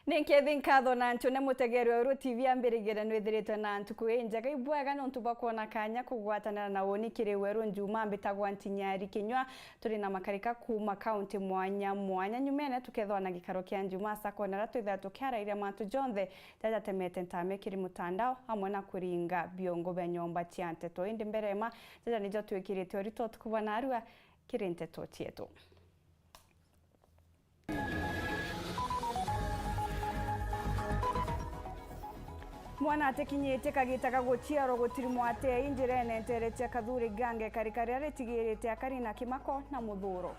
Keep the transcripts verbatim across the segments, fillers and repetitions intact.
Ni nkethi nkatho na nchune mutegeri wa Weru T V ambirigire nwithiritwe na ntuku injega ibwega nontu bwa kwona kanya kugwatanira na uni kiri Weru Njuma. Mbitagwa Ntinyari Kinyua. Turi na makarika kuuma kaunti mwanya mwanya. Nyumene tukethwa na gikaro kia Njuma saa kona ra twithira tukiarairia mantu jonthe jajatemete ntame kiri mutandao amwe na kuringa biongo bia nyomba cia nteto. Indi mbere ma jaja nijo twikirite urito tukuba narua kiri nteto cietu. Mwana atikinyitie kagita ga guciarwa gutirimwa atei njirene ntere cia Kathuri Gange karika riria ritigirite akari na kimako na muthuro.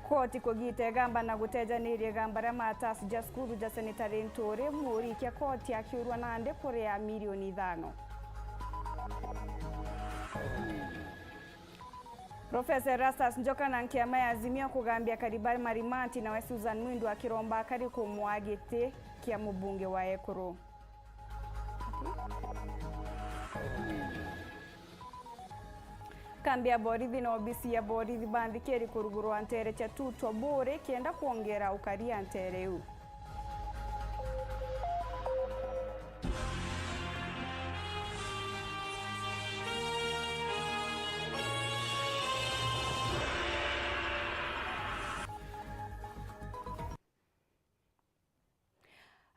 Koti kugita igamba na gutejaniria igamba ria matasi ja cukuru ja Seneta Linturi, murikia koti akiurwa nandi kuria milioni ithano. Profesa Erastus Njoka na nkiama ya Azimio kugambia Kariba Marimati nawe Susan Mwindu akiromba akari kumwaa giti kia mubunge wa Ekuru. Kambi ya borithi na obisi ya borithi banthikiri kurugurwa ntere cia Tutwa Buri kenda kwongera ukaria ntere iu.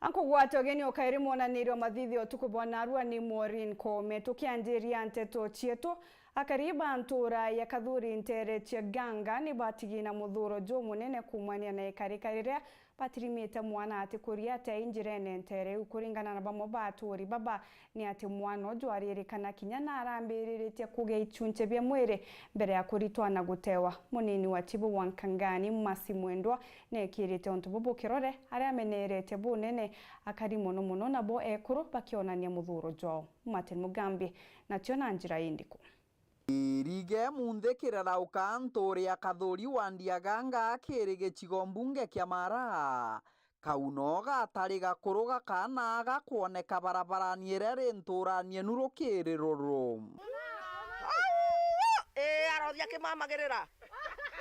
Ankugwata ugeni ukairi mwonanirio mathithio utuku bwa narua ni Maureen Koome. Tukianjiria nteto cietu, akari ba ntura ya Kathuri ntere cia Ganga ni batigi na muthuro jumunene kuumania na ikarika riria batirimite mwana atikuria atei njirene ntere iu. Kuringana na bamwe ba aturi baba, ni ati mwana uju aririkana kinya na arambiriritie kugia ichunche bia mwiri mbere ya kuritwa na gutewa. Munini wa chibu wa Nkangani, Mercy Mwendwa, nekirite untu bubu kirore, aria amenerete bunene akari mono mono, nabo ekuru bakionania muthuro jwao. Martin Mugambi, nacio na njira indiku? Irige munthi kirarauka ntuuri ya Kathuri wa Ndiaganga kiri gicigo mbunge kia Mara. Kau no gatari gakuru gakana gakwoneka barabarani iria ri nturani enu rukiri ruru. Ii, arothi akimamagirira.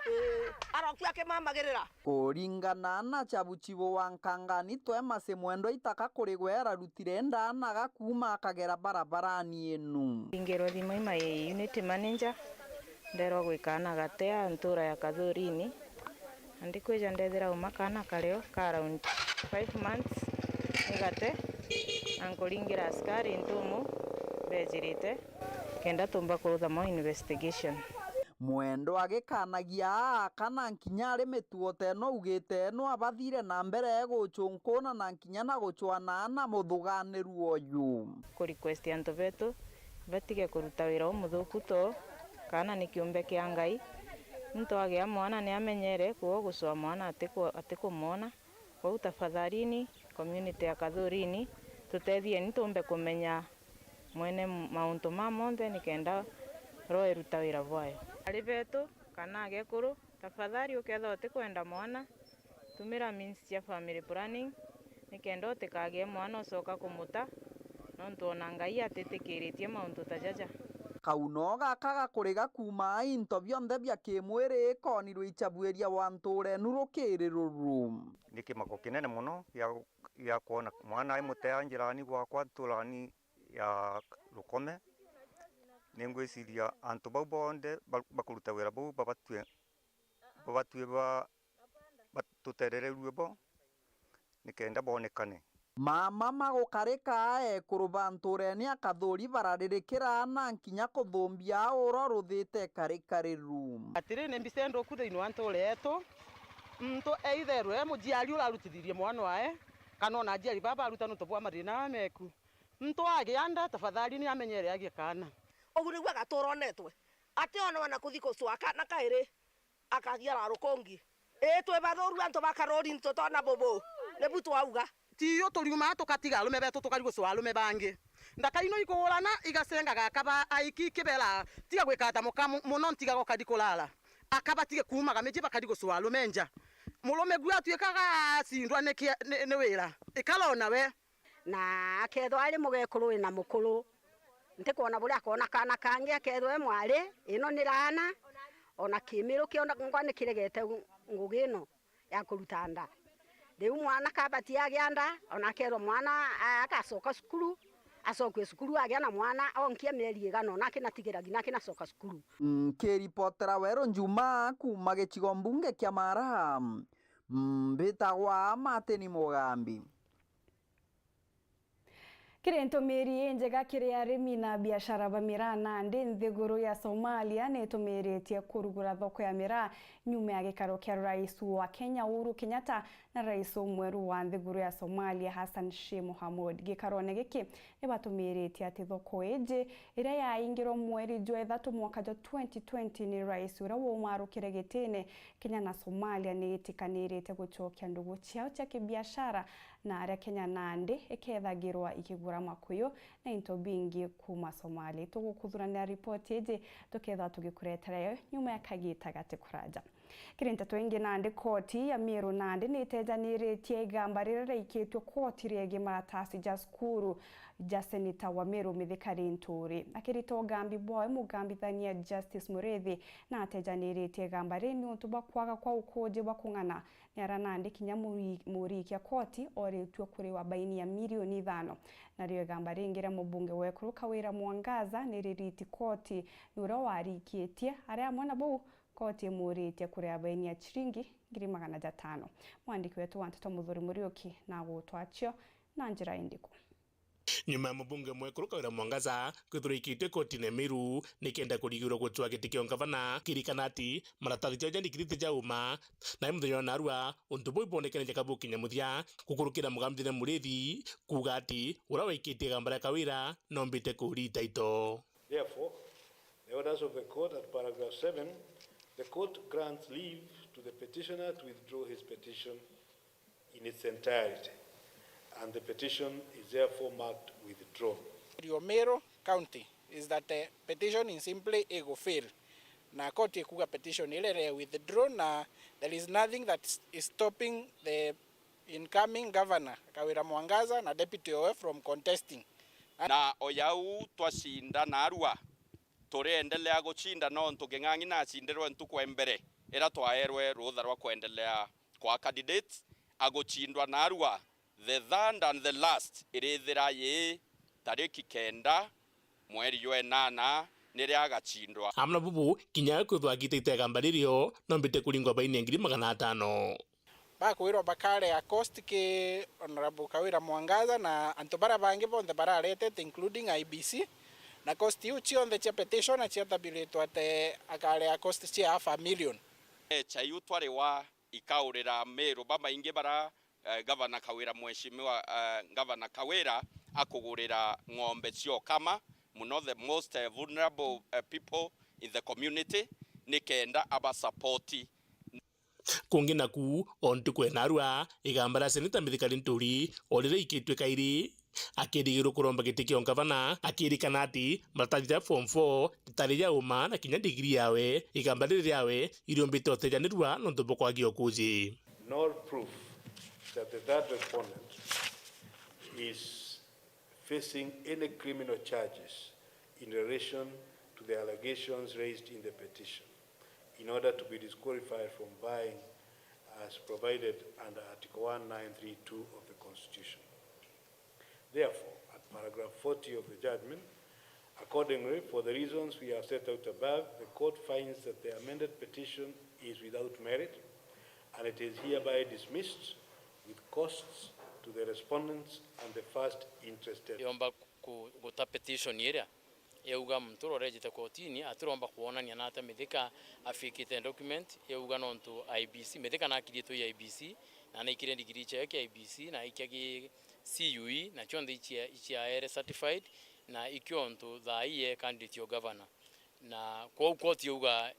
Ii, arothi akimamagirira. Kuringana na chabuchibu wa Nkangani, Twemasi Mwendwa itaka kurigwa ararutire ndaanaga kuuma akagera barabarani inu. Ingirwa Thimai, my unit manager, nderwa gwikana gatea ntura ya Kathurini. Na ndikwija ndethira uma kaana kario ka around five months ni gate, na nkuringira askari ntumu bejirite kenda tumba kurutha more investigation. Mwendwa agikanagia aa kana nkinya ari mitugo teno augite no abathire na mbere guchunkuna na nkinya na guchwana na muthuganiru uyu. Ku request antu betu batige kuruta wira umuthuku to kaana ni kiumbe kia Ngai. Muntu agia mwana ni amenyere kuo gucwa mwana atiku-, atikumwona. Kwou tafadhalini, community ya Kathurini, tutethieeni tumbe kumenya mwene mauntu ma monthe nikenda roho iruta wira bwayo. Ari betu kana agekuru, tafadhali ukethwa utikwenda mwana, tumira means cia family planning, nikenda utikagie mwana ucoka kumuta, nontu ona Ngai atitikiritie mauntu ta jaja. Kau no gaka gakuriga kuuma into bionthe bia kimwiri ikonirwe ichabuiria wa ntuura enu rukiri ruru. Ni kimako kinene mono gia, gia kwona mwana ai mutea njirani gwakwa nturani ya Rukome. Ningwiciria antu bau bonthe ba-, bakuruta wira bau babatue, babatue ba, batuterererue bo nikenda bonekane. Mama magukarika ekuru ba ntuurene ya Kathuri bararirikira na nkinya kuthumbia uro ruthite karikariru. Atiri, ni mbica nduku thiini wa ntuura yetu. Muntu eitherwe muciari urarutithirie mwana wae, kana ona aciari baba baruta nontu bwa mathina aa meku. Muntu agia nda, tafadhali ni amenyere agie kaana. Ugu niguo agatuura onetwe. Ati ona wana kuthi gucwa kaana kairi, akagiara rukungi. Ii, twi bathuuru antu ba Karuri, ntutona bubu. Nibu twauga. Tiyo turiumaa tukatiga arume betu tukari gucwa arume bangi. Ndaka ino ikuurana igacengaga akaba aiki ikibera, tiga gwikata muka mu-, muno ntigaga ukari kurara. Akaba tige kuumaga miji bakari gucwa arume nja. Murume gwe atuikaga acindwa ni kia-, ni, ni wira. Ikara ona we. Na akethwa ari mugekuru wina mukuru, ntikwona buria akoona kaana kangi, akethwa e mwari, ino ni laana, ona kimiru kiongwa ni kiregete ngugi ino. ya kuruta nda. Riu mwana kabati agia nda, ona akerwa mwana, a-, agacoka cukuru, acokue cukuru agia na mwana, onkia mieri igana ona akinatigiragia na akinacoka cukuru. Nkiripotera Weru Njuma kuuma gicigo mbunge kia Mara, mbitagwa Martin Mugambi. Kiri ntumiri injega kiri arimi na biashara ba miraa nandi, nthiguru ya Somalia nitumiritie kurugura thoko ya miraa nyuma ya gikaro kia rais wa Kenya Uhuru Kenyatta na rais umweru wa nthiguru ya Somalia Hassan Sheikh Mohamud. Gikarone giki nibatumiritie ati thoko iji iria yaingirwe mweri jwa ithatu mwaka jwa twenty twenty ni rais uria waumarukire gitine Kenya na Somalia niitikanirite gucokia ndugu ciao cia kibiashara na aria Kenya nandi ikethagirwa ikigura makuyu na into bingi kuuma Somalia. Tugukuthuranira ripoti iji, tukethirwa tugikuretera yo nyuma ya kagita gati kuraja. Kiri nteto ingi nandi, koti ya Meru nandi nitejaniritie igamba riria raikitue koti riegie maratasi ja cukuru ja seneta wa Meru Mithika Linturi. Akirita ugambi bwawe, mugambithania Justice Muriithi na atejaniritie igamba riri niuntu bwa kwaga kwa ukuji bwa kung'ana. Ni aria nandi kinya muri-, murikia koti oritue kuriwa baini ya milioni ithano. Nario igamba ringi ria mubunge wa ekuru Kawira Mwangaza ni ririti koti ni uria warikitie, aria amwe na bau koti imuritie kuriwa baini ya ciringi ngiri magana jatano. Mwandiki wetu wa nteto Muthuri Muriuki na agutwacio na njira indiku? Nyuma ya mubunge mwekuru Kawira Mwangaza kwithirwa ikitue kotine Meru nikenda kurigirwa gucwa giti kia ungavana, kirikana ati maratathi jau jandikirite ja uma, na muthenya wa narua untu buu ibonekene jakabukinya muthia, gukurukira mugambithania Muriithi kuuga ati uria waikitie igamba ria Kawira nombite kurita ito. Therefore, the orders of the court at paragraph seven, the court grants leave to the petitioner to withdraw his petition in its entirety, and the petition is therefore marked withdrawn. Your Meru County is that the petition is simply ego fail. Na court ikuga petition ile ire withdrawn, na there is nothing that is stopping the incoming governor Kawira Mwangaza na deputy owe from contesting. Na o jau twacinda narua, turiendelea gucinda nontu King'ang'i nacindirwe ntuku e mbere ira twaerwe rutha rwa kwendelea kwa candidate agucindwa narua. The third and the last irithira yi tariki kenda mweri jwa inana niria agacindwa. Amwe na bubu, kinya kwithwa agitaita igamba ririo, nombite kuringwa baini ya ngiri magana atano. Bakwirwa bakarea cost ki Honorable Kawira Mwangaza na antu baria bangi bonthe bararetete, including I B C, na cost iu cionthe cia petition na ciatabiritwe ati akarea cost cia half a million. Echa iu twariwa ikaurira Meru bamaingi bara, eh, Gavana Kawira, Mheshimiwa, eh, Gavana Kawira akugurira ng'ombe cia ukama, muno the most, eh, vulnerable, eh, people in the community, nikenda abasapoti. Kungi naku, o ntuku ya narua, igamba ria Seneta Mithika Linturi, o riria ikitue kairi, akirigirwa kuromba giti kia ungavana, akirikana ati maratathi ja form four ritari ja uma na kinya ndigiri yawe, igamba riri riawe iriumbite utejanirua nontu bwa kwagia ukuji. Nor proof that the third respondent is facing any criminal charges in relation to the allegations raised in the petition in order to be disqualified from vying as provided under Article one nine three two of the Constitution. Therefore, at paragraph forty of the judgment, accordingly, for the reasons we have set out above, the court finds that the amended petition is without merit and it is hereby dismissed with costs to the respondents and the first interested. Yomba ku-, guta petition iria yauga muntu uria urejete kotini atiromba kwonania nata Mithika afikite document yauga nontu I B C, Mithika nakirie twi I B C, na naikire ndigiri ciayo kia I B C, na aikia gi C U E, na cionthe icia-, iciaere certified, na ikio ntu thaa ii e candidate o governor. Na kwou koti yauga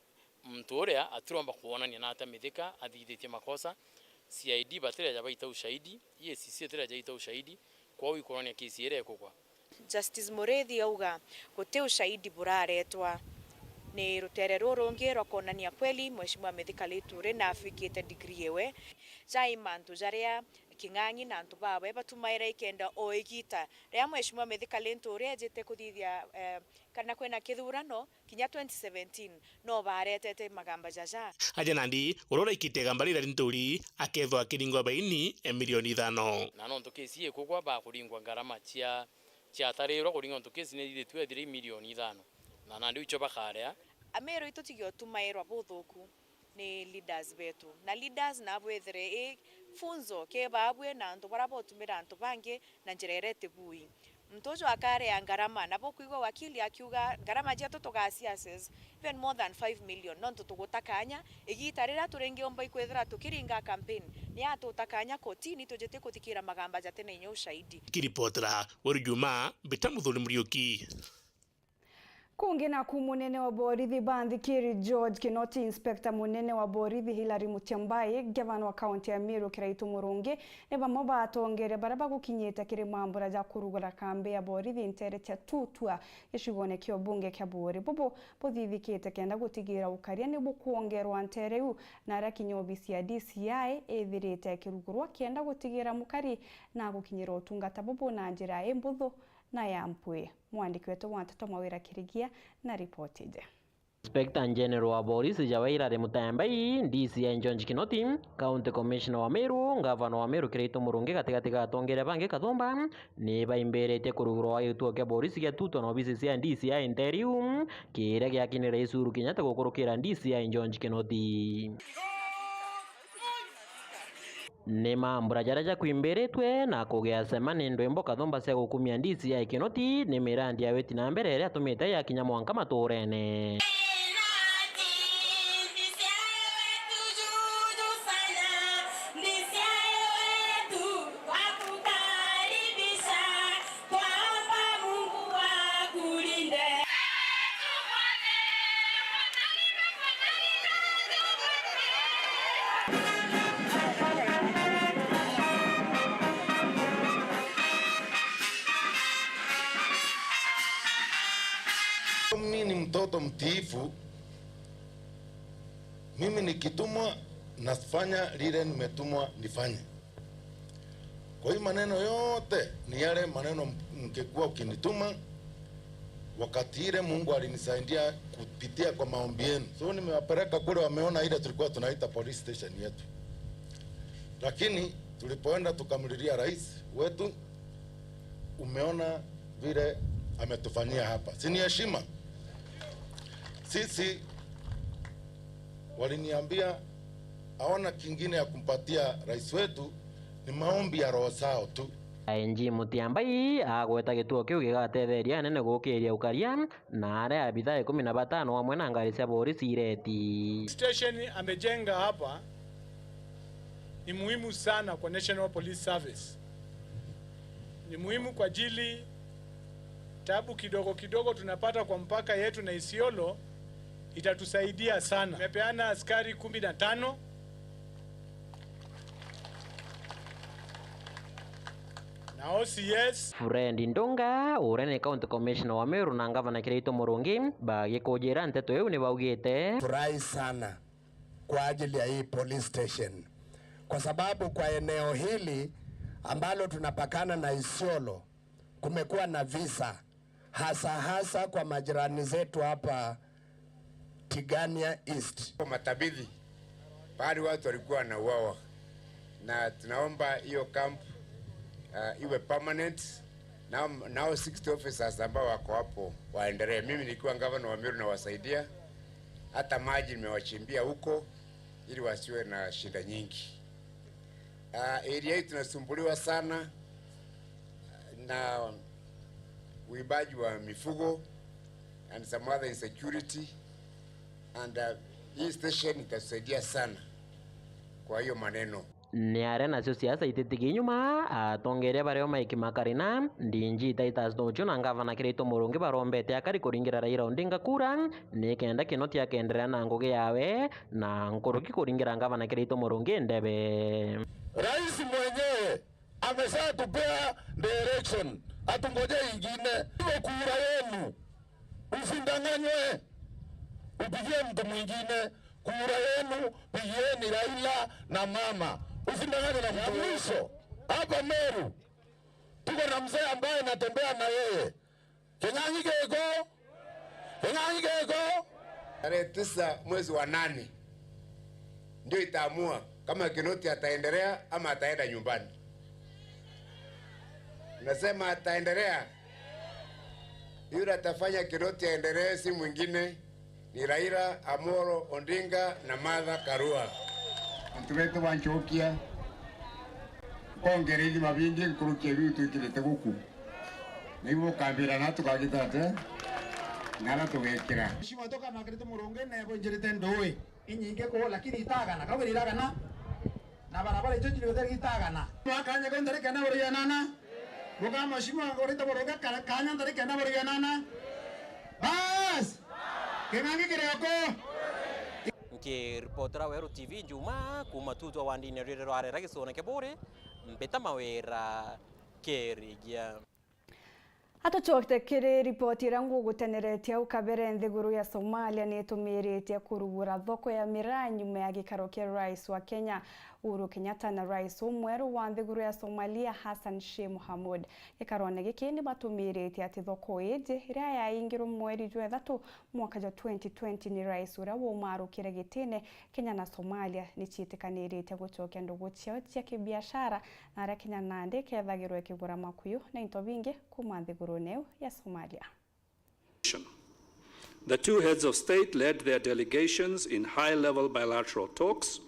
muntu uria atiromba kwonania nata Mithika athithitie makosa, C I D batireja baita ushahidi, E A C C itireja ita ushahidi, kwou ikwonania kesi iria ikugwa. Justice Muriithi auga guti ushahidi buraretwa ni rutere ruru rungi rwa kwonania kweli Mheshimiwa Mithika Linturi na afikite degree iwe. Jai mantu jaria King'ang'i na antu bawe batumaira ikenda o igita riria Mheshimiwa Mithika Linturi ejite kuthithia, eh, kana kwina kithurano kinya twenty seventeen, no baretete magamba jaja. Aja nandi, uria uraikitie igamba riri Linturi akethwa akiringwa baini e milioni ithano. Na nontu kesi ikugwa, bakuringwa ngarama cia, ciatarirwa kuringa nontu kesi ni ithithitue ethire i milioni ithano. Na nandi icio bakarea. Amiru itutige utumairwa buthuku ni leaders betu. Na leaders nabo ethire i funzo ke babwe na antu baria botumira antu bangi na njira iria itibui. Muntu uju akaria ngarama, na bukwigua wakili akiuga ngarama cietu tugaciases even more than five million, nontu tuguta kanya, igita riria turingiumba ikwithira tukiringa campaign, ni atuta kanya kotini tujite kuthikira magamba jatena inya ushahidi. Kiripotera, Weru Juma, Mbita Muthuri Muriuki. Kungi naku, munene wa borithi banthikiri George Kinoti, inspector munene wa borithi Hilary Mutyambai, gavana wa kaunti ya Meru Kiraitu Murungi, ni bamwe ba atongeria baria bagukinyite kiri mambura ja kurugura kambi ya borithi ntere cia Tutwa gicigone kia ubunge kia Buuri. Bubu buthithikite kenda gutigira ukaria ni bukwongerwa ntere iu, na aria kinya obisi ya D C I ithirite ikirugurwa kenda gutigira mukari na gukinyira utungata bubu na njira imbuthu na ya mpwi. Mwandiki wetu wa nteto Mawira Kirigia na ripoti iji. Inspector General wa Police Jawaira Rimutembai, D C I George Kinoti, County Commissioner wa Meru, Ngavana wa Meru Kiraitu Murungi gatigati ga atongeria bangi Kathumba, ni baimbiritie kurugurwa gwa gituo kia polisi gia Tutwa na obisi cia D C I ntere iu, kiria giakinire Rais Uhuru Kenyatta gukurukira D C I George Kinoti. Ni mambura jaria jakwimbiritwe na kugia cema ni ndwimbo Kathumba cia gukumia D C I Kinoti, ni mirandi ya witi na mbere iria atumite yakinya mwanka maturene. Mimi ni mtoto mtiifu. Mimi nikitumwa, nafanya lile nimetumwa nifanye. Kwa hii maneno yote ni yale maneno mkikuwa ukinituma, wakati ile Mungu alinisaidia kupitia kwa maombi yenu. So nimewapeleka kule, wameona ile tulikuwa tunaita police station yetu. Lakini tulipoenda tukamlilia rais wetu, umeona vile ametufanyia hapa. Si ni heshima? Sisi, waliniambia hawana kingine ya kumpatia rais wetu, ni maombi ya roho zao tu. I G Mutiambai agweta gituo kiu gigatetheria anene gukiria ukaria na aria abithaa ikumi na batano amwe na ngari cia borisi ireti. Station amejenga hapa ni muhimu sana kwa National Police Service. Ni muhimu kwa ajili tabu kidogo kidogo tunapata kwa mpaka yetu na Isiolo, itatusaidia sana. Tumepeana askari kumi na tano na O C S. Fred Ndunga, uria ni County Commissioner wa Meru na Ngavana Kiraitu Murungi, bagikujira nteto iu ni baugite. Furahi sana kwa ajili ya hii police station, kwa sababu kwa eneo hili ambalo tunapakana na Isiolo kumekuwa na visa, hasa hasa kwa majirani zetu hapa Tigania East. Kwa Matabidhi, pahali watu walikuwa wanauawa, na tunaomba hiyo camp, uh, iwe permanent. Nao, nao sixty officers ambao wako hapo waendelee. Mimi nikiwa gavana wa Meru nawasaidia, hata maji nimewachimbia huko ili wasiwe na shida nyingi. Uh, area hii tunasumbuliwa sana na uibaji wa mifugo and some other insecurity, and, uh, hii station itatusaidia sana kwa hiyo maneno. Ni aria nacio siasa ititigi nyuma, atongeria baria o Mike Makarina, D G Titus Thuchu na Ngavana Kiraitu Murungi barombete akari kuringira Raila Odinga kura, nikenda Kinoti akenderea na ngugi yawe, na nkuruki kuringira Ngavana Kiraitu Murungi ndebe. Rais mwenyewe ameshatupea direction, atungojee ingine. Hiyo kura yenu, usidanganywe, upigie mtu mwingine. Kura yenu, pigieni Raila na mama. Usidanganywe na mtu. Ya mwisho, Hapa Meru, tuko na mzee ambaye natembea na yeye. King'ang'i giko. King'ang'i giko. Tarehe tisa mwezi wa nane ndio itaamua kama Kinoti ataendelea ama ataenda nyumbani. Nasema ataendelea. Yule atafanya Kinoti aendelee si mwingine ni Raila Amolo Odinga na Martha Karua. Antu betu ba Nchukia, nkongereithima bingi nkuruki biu twikirite guku. Niu bukambira na tukagita ate? Nara tugekira. Mheshimiwa Toka nakarite murungi na ebonjerete ndui inyingi kuu, lakini itagana. Kau iragana. Na barabara icio ciri uthe itagana. Mwakanya kau ntari kenda buru ya nana. Muka mheshimiwa ngorite buru ka-, kanya ntari kenda buru ya nana. Bas! King'ang'i kiri oko. Nkiripotera Weru T V Njuma kuuma Tutwa wandine rwiri rwa Rera gicone kia Buri, mbita Mawira Kirigia. Atucokte kiri ripoti iria nguguteneretie au kabere, nthiguru ya Somalia niitumiritie kurugura thoko ya miraa nyuma ya gikaro kia rais wa Kenya Uhuru Kenyatta na rais umweru wa nthiguru ya Somalia Hassan Sheikh Mohamud. Gikarone giki nibatumiritie ati thoko iji iria yaingirwe mweri jwa ithatu mwaka jwa twenty twenty ni rais uria wumarukire gitine, Kenya na Somalia ni ciitikaniritie gucokia ndugu ciao cia kibiashara, na aria Kenya nandi ikethagirwa ikigura makuyu na into bingi kuuma nthigurune iu ya Somalia. The two heads of state led their delegations in high-level bilateral talks,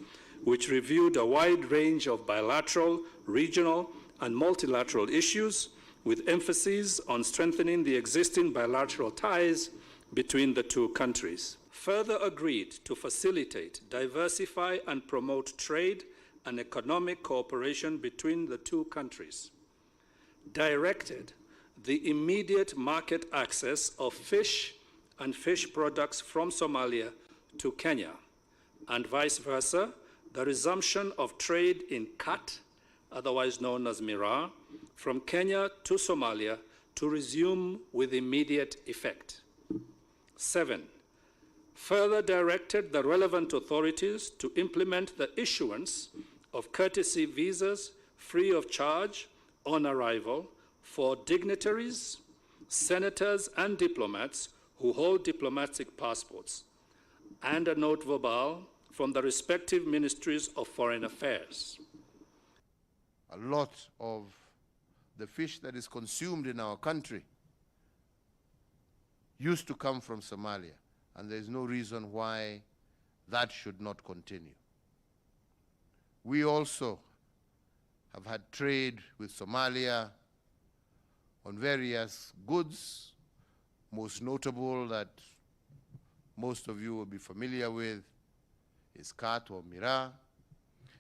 which reviewed a wide range of bilateral, regional, and multilateral issues, with emphasis on strengthening the existing bilateral ties between the two countries. Further agreed to facilitate, diversify, and promote trade and economic cooperation between the two countries. Directed the immediate market access of fish and fish products from Somalia to Kenya, and vice versa, the resumption of trade in kat, otherwise known as miraa, from Kenya to Somalia to resume with immediate effect. Seven, further directed the relevant authorities to implement the issuance of courtesy visas free of charge on arrival for dignitaries, senators, and diplomats who hold diplomatic passports, and a note verbal from the respective ministries of foreign affairs. A lot of the fish that is consumed in our country used to come from Somalia, and there is no reason why that should not continue. We also have had trade with Somalia on various goods, most notable that most of you will be familiar with is kat or miraa.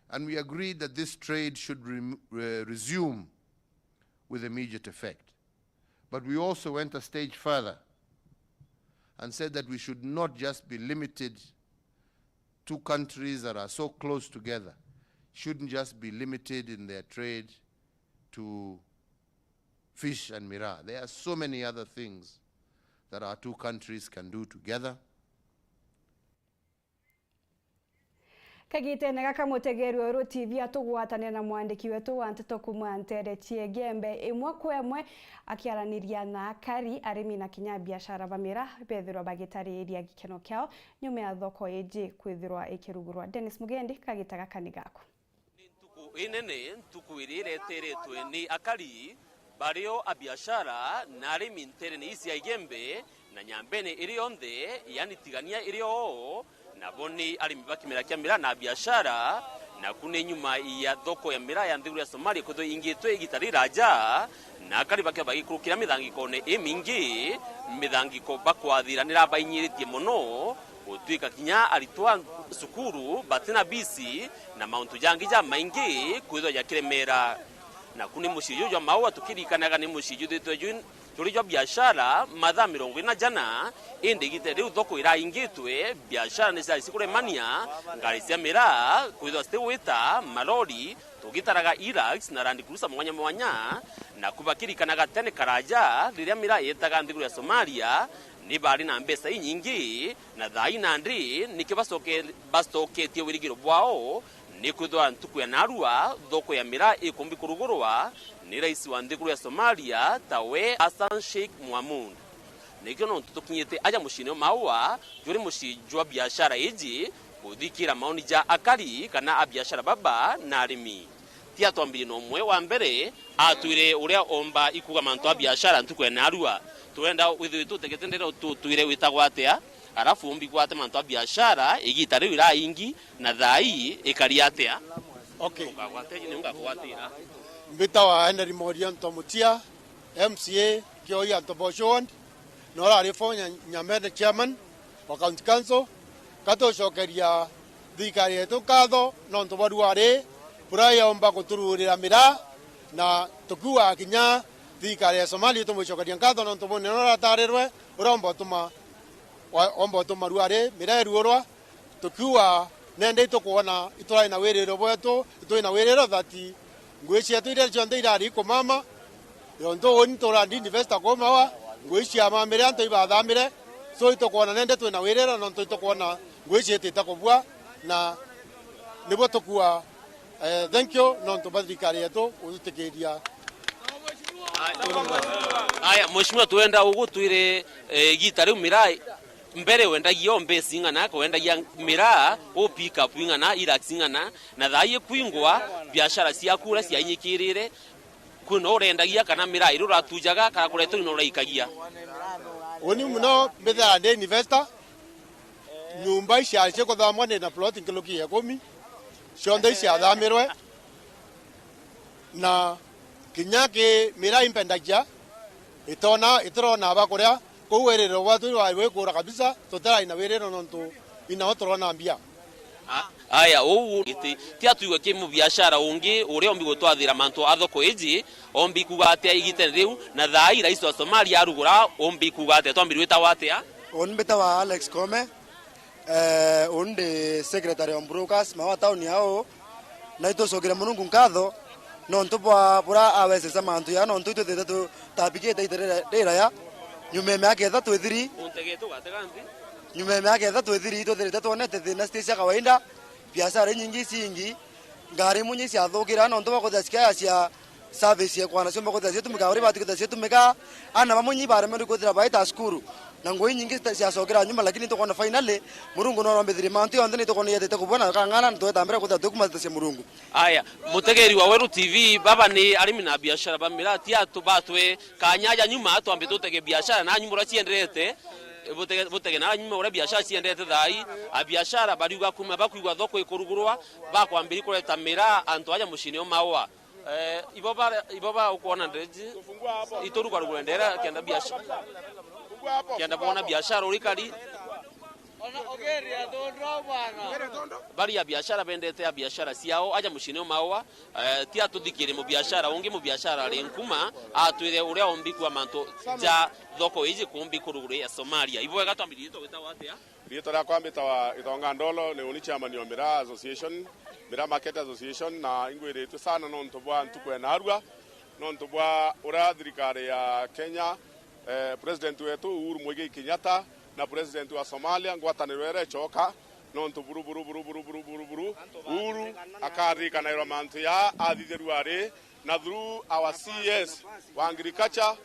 And we agreed that this trade should rem-, uh, resume with immediate effect. But we also went a stage further and said that we should not just be limited, two countries that are so close together shouldn't just be limited in their trade to fish and miraa. There are so many other things that our two countries can do together. Kagitene gaka, mutegeri wa Weru T V atugwatania na mwandiki wetu wa nteto kuuma nteere cia Igembe, imwe kwa imwe akiaraniria na akari, arimi na kinya biashara ba miraa bethirwa bagitariria gikeno kiao nyuma ya thoko iji kwithirwa ikirugurwa. Dennis Mugendi, kagita gaka ni gaku. Ni ntuku inene, ntuku iria ireteretwe ni akari, bario abiashara na arimi nteerene ii cia Igembe na Nyambene iri yonthe, yaani Tigania iri oo, nabo ni arimi ba kimera kia miraa na abiashara. Naku ni nyuma ya thoko ya miraa ya nthiguru ya Somalia kwithirwa ingitwe igita riraja, na akari bakio bagikurukira mithangikone imingi, mithangiko bakwathiranira bainyiritie mono, gutwika kinya aritwa cukuru batina bisi na mauntu jangi jamaingi kwithirwa jakiremera. Naku ni mucii juju jwa Maua, tukiririkanaga ni mucii juthitwe jwi-, juri jwa biashara mathaa mirongo ina jana, indi igita riu thoko iraingitwe, biashara ni ciaisi kuremania, ngari cia miraa kwithirwa citigwita, malori tugitaraga Hilux na Land Cruiser mwanya mwanya. Naku bakiririkanaga tene karaja riria miraa yetaga nthiguru ya Somalia, ni bari na mbeca inyingi, na thaa ii nandi niki bacoke-, bacoketie wirigiro bwao, Nikwithirwa ntuku ya naarua, thoko ya miraa ikumbi kurugurwa ni rais wa nthiguru ya Somalia, tawe Hassan Sheikh Mohamud. Nikio nontu tukinyite aja muciine o Maua, juri mucii jwa biashara iji, kuthikira maoni ja akari kana a biashara baba na arimi. Ti atwambirie na umwe wa mbere atwire uria omba ikuga mantu a biashara ntuku ya naarua. Twenda withirwe tutegete ndero tutwire witagwa atia, arafu umbi gwate mantu a biashara igita riu iraingi na thaa ii ikari atia? Okay. Ungagwate ni ungagwatira. Mbitawa Henry Moria Ntomutia, M C A Kioi Antobocho Ward, na urari former Nya-, Nyamene chairman wa County Council. Katucokeria thirikari yetu nkatho nontu bwa ruari buria yomba gutururira miraa, na tukiuga kinya thirikari ya Somalia itumwicokeria nkatho nontu bwa unene uria uratarirwe, uria omba utuma, wa-, omba utuma ruari miraa iruurwa. Tukiuga nende itukwona iturari na wiriro bwetu, ituri na wiriro that ngui cietu iria cionthe irari ikumama, yontu uni turandi investor kumawa, ngui ciamamire antu ibathamire, so itukwona nende turi na wiriro nontu itukwona ngui ciitite kubua, na nibwo tukuuga, eh, thank you nontu bwa thirikari yetu gututikiria. Aya, mheshimiwa, twenda ugutwire, eh, igita riu miraa mbere wendagia o mbesi ing'ana, wendagia miraa, u pick up ing'ana, Hilux ing'ana, na thaa ii kwingwa, biashara ciaku uria ciainyikirire, kwina urendagia kana miraa iria uratujaga, kana kuretwa ino uraikagia? Uni muno mbithira ndi investor, nyumba iciari cikuthamwa ndi na plot nkiluki ya ikumi, cionthe iciathamirwe, na kinya ki miraa impendagia, itona, itirona ba kuria, kou wiriro bwetu rwari rwikura kabisa, tutirai na wiriro nontu inao turona mbia. A-, aya, uu iti, ti atwigwe ki mubiashara ungi uria umbi gutwathira mantu a thoko iji, umbi kuuga atia igitene riu, na thaa ii rais wa Somalia arugura, umbi kuuga atia? Twambi rwitagwa atia? Uni mbitawa Alex Kome. Eh, uni ndi secretary of brokers, Maua town yao, na itucokire Murungu nkatho, nontu bwa buria awesesa mantu ya, nontu itwithirite tutabikite ita rira-, riraya, nyuma ya miaka ithatu ithiri, Untegete ugatega nthi. Nyuma ya miaka ithatu ithiri, itwithirite twonete thina citi cia kawaida, biashara inyingi icingi, ngari imwe inya iciathukira, nontu bwa kwithira cikiaga cia service ya kwana ciumba kwithira ciatumika, uria ibati kwithira ciatumika, ana bamwe inya ibaremerwe kwithira baita cukuru, na ngui inyingi cita-, ciacokera nyuma, lakini tukwona finally, Murungu norombithirie mantu yonthe, ni tukwona yetete kubua na kang'ana, na tweta mbere kwithira tukumatatia Murungu. Aya, mutegeri wa Weru T V, baba ni arimi na biashara ba miraa, ti atu batwe kanya aja nyuma, twambe tutege biashara, na nyuma uria cienderete, butege, butege na nyuma uria biashara cienderete thaa ii, a biashara bariuga kuma bakwigua thoko ikurugurwa, bakwambiria kureta miraa antu aja muciine o Maua. Eh, ibo ba, ibo ba ukwona ndeji, iturugarugure ndera kenda biashara, kenda bona biashara urikari. Bari a biashara bendete a biashara ciao, aja muciine o Maua, eh, ti atuthikirie mubiashara ungi, mubiashara ari nkuma, atwire uria umbi kwa mantu ja thoko iji kumbi kuruguru ya Somalia. Ibo wega twambirie twita watia? Riitwa riakwa mbitawa Itonga Ndolo, ni uni chairman wa Miraa Association, Miraa Market Association, na ingwiritue sana nontu bwa ntuku ya naarua, nontu bwa uria thirikari ya Kenya, eh, president wetu Uhuru Muigai Kenyatta na president wa Somalia, ngwataniro iria icoka, nontu buru, buru, buru, Uhuru akaririkanairwa mantu ya athithirua ari, na through our C S wa agriculture,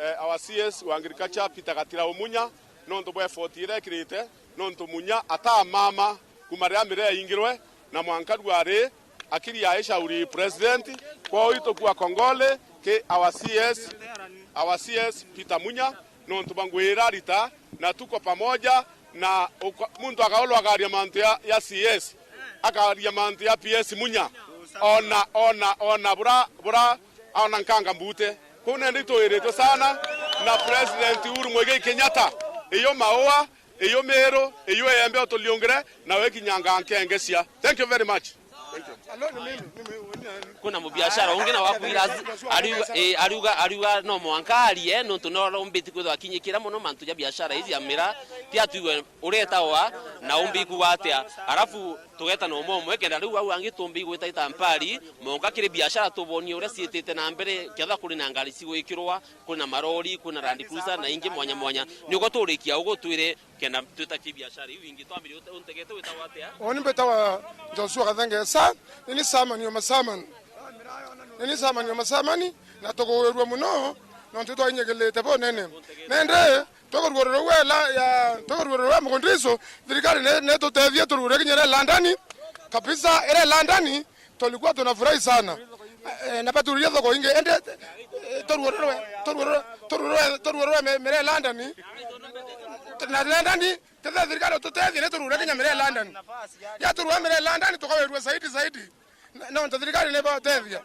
eh, our C S wa agriculture Peter Gatira Umunya, nontu bwa effort iria ekirite, nontu Munya atamama kuma riria miraa yaingirwe, na mwanka rua ri akiri ya ishauri president. Kwou itukua kongole ki our C S, our C S Peter Munya, nontu bwa ngui iria arita, na tuko pamoja, na uko-, muntu akaulwa akaria mantu ya, ya C S, akaria mantu ya P S Munya, ona, ona, ona bura, bura, aona nkanga mbute. Kuu nende itwiritwe sana na President Uhuru Muigai Kenyatta, iyo Maua, iyo Meru, iyo Embe utuliungire, na wekinyanga nkengecia. Thank you very much. Thank you. Kuna mubiashara ungi na wakwira azi-, ariuga, eh, ariuga, ariuga no mwanka arie, nontu no rombiti kwithwa akinyikira muno mantu ja biashara iji ya miraa, ti atwigwe uretawa na umbi kuuga atia. Arafu tugeta na umwe umwe, kenda riu au angi tumbi gwita itampari, monka kiri biashara tubonie uria ciitite na mbere, ketha kuri na ngari cigwikirwa, kuri na marori, kuri na Land Cruiser na ingi mwanya mwanya. Niguo turikia ugu twire Na twita ki biashara iu ingi, twambirie ute-, untegete witagwa atia? Uuni mbitawa Joshua Kathengesa, nini chairman wa machairman. Nini chairman wa machairman, na tugwirua muno, nontu twainyigilite bunene. Nindi, tukurugurura rwa la-, ya, tukurugurura rwa mugundiso, thirikari ni, ni tutethie turugure kinya ira London, kabisa, ira London, tulikuwa tunafurahi sana. Eh, na batururia thoko ingi, indi, eh, turugururwe, turugururwe, turugururwe, turugururwe mi-, mira London. Na London, tetha thirikari ututethie, ni turugure kinya mira London. Ya turugururwe mira London, tukawirua zaidi, zaidi. Na, nontu thirikari ni batethia.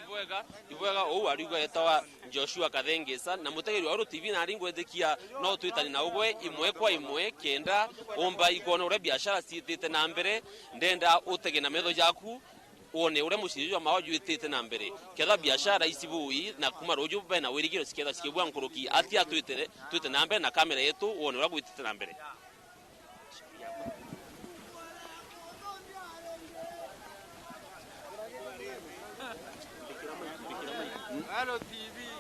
Ibwega, ibwega, uu ariuga etawa Joshua Kathengesa, na mutegeri wa Uru T V nari ngwitikia no twitani na ugwe imwe kwa imwe, kenda umba ikwona uria biashara ciitite na mbere, ndenda utege na metho jaku, wone uria mucii jwa mawa jwitite na mbere. Ketha biashara ici bui na kuma ruju bena wirigiro ciketha cikibua nkuruki, atia twitire, twite na mbere na kamera yetu, wone uria gwitite na mbere.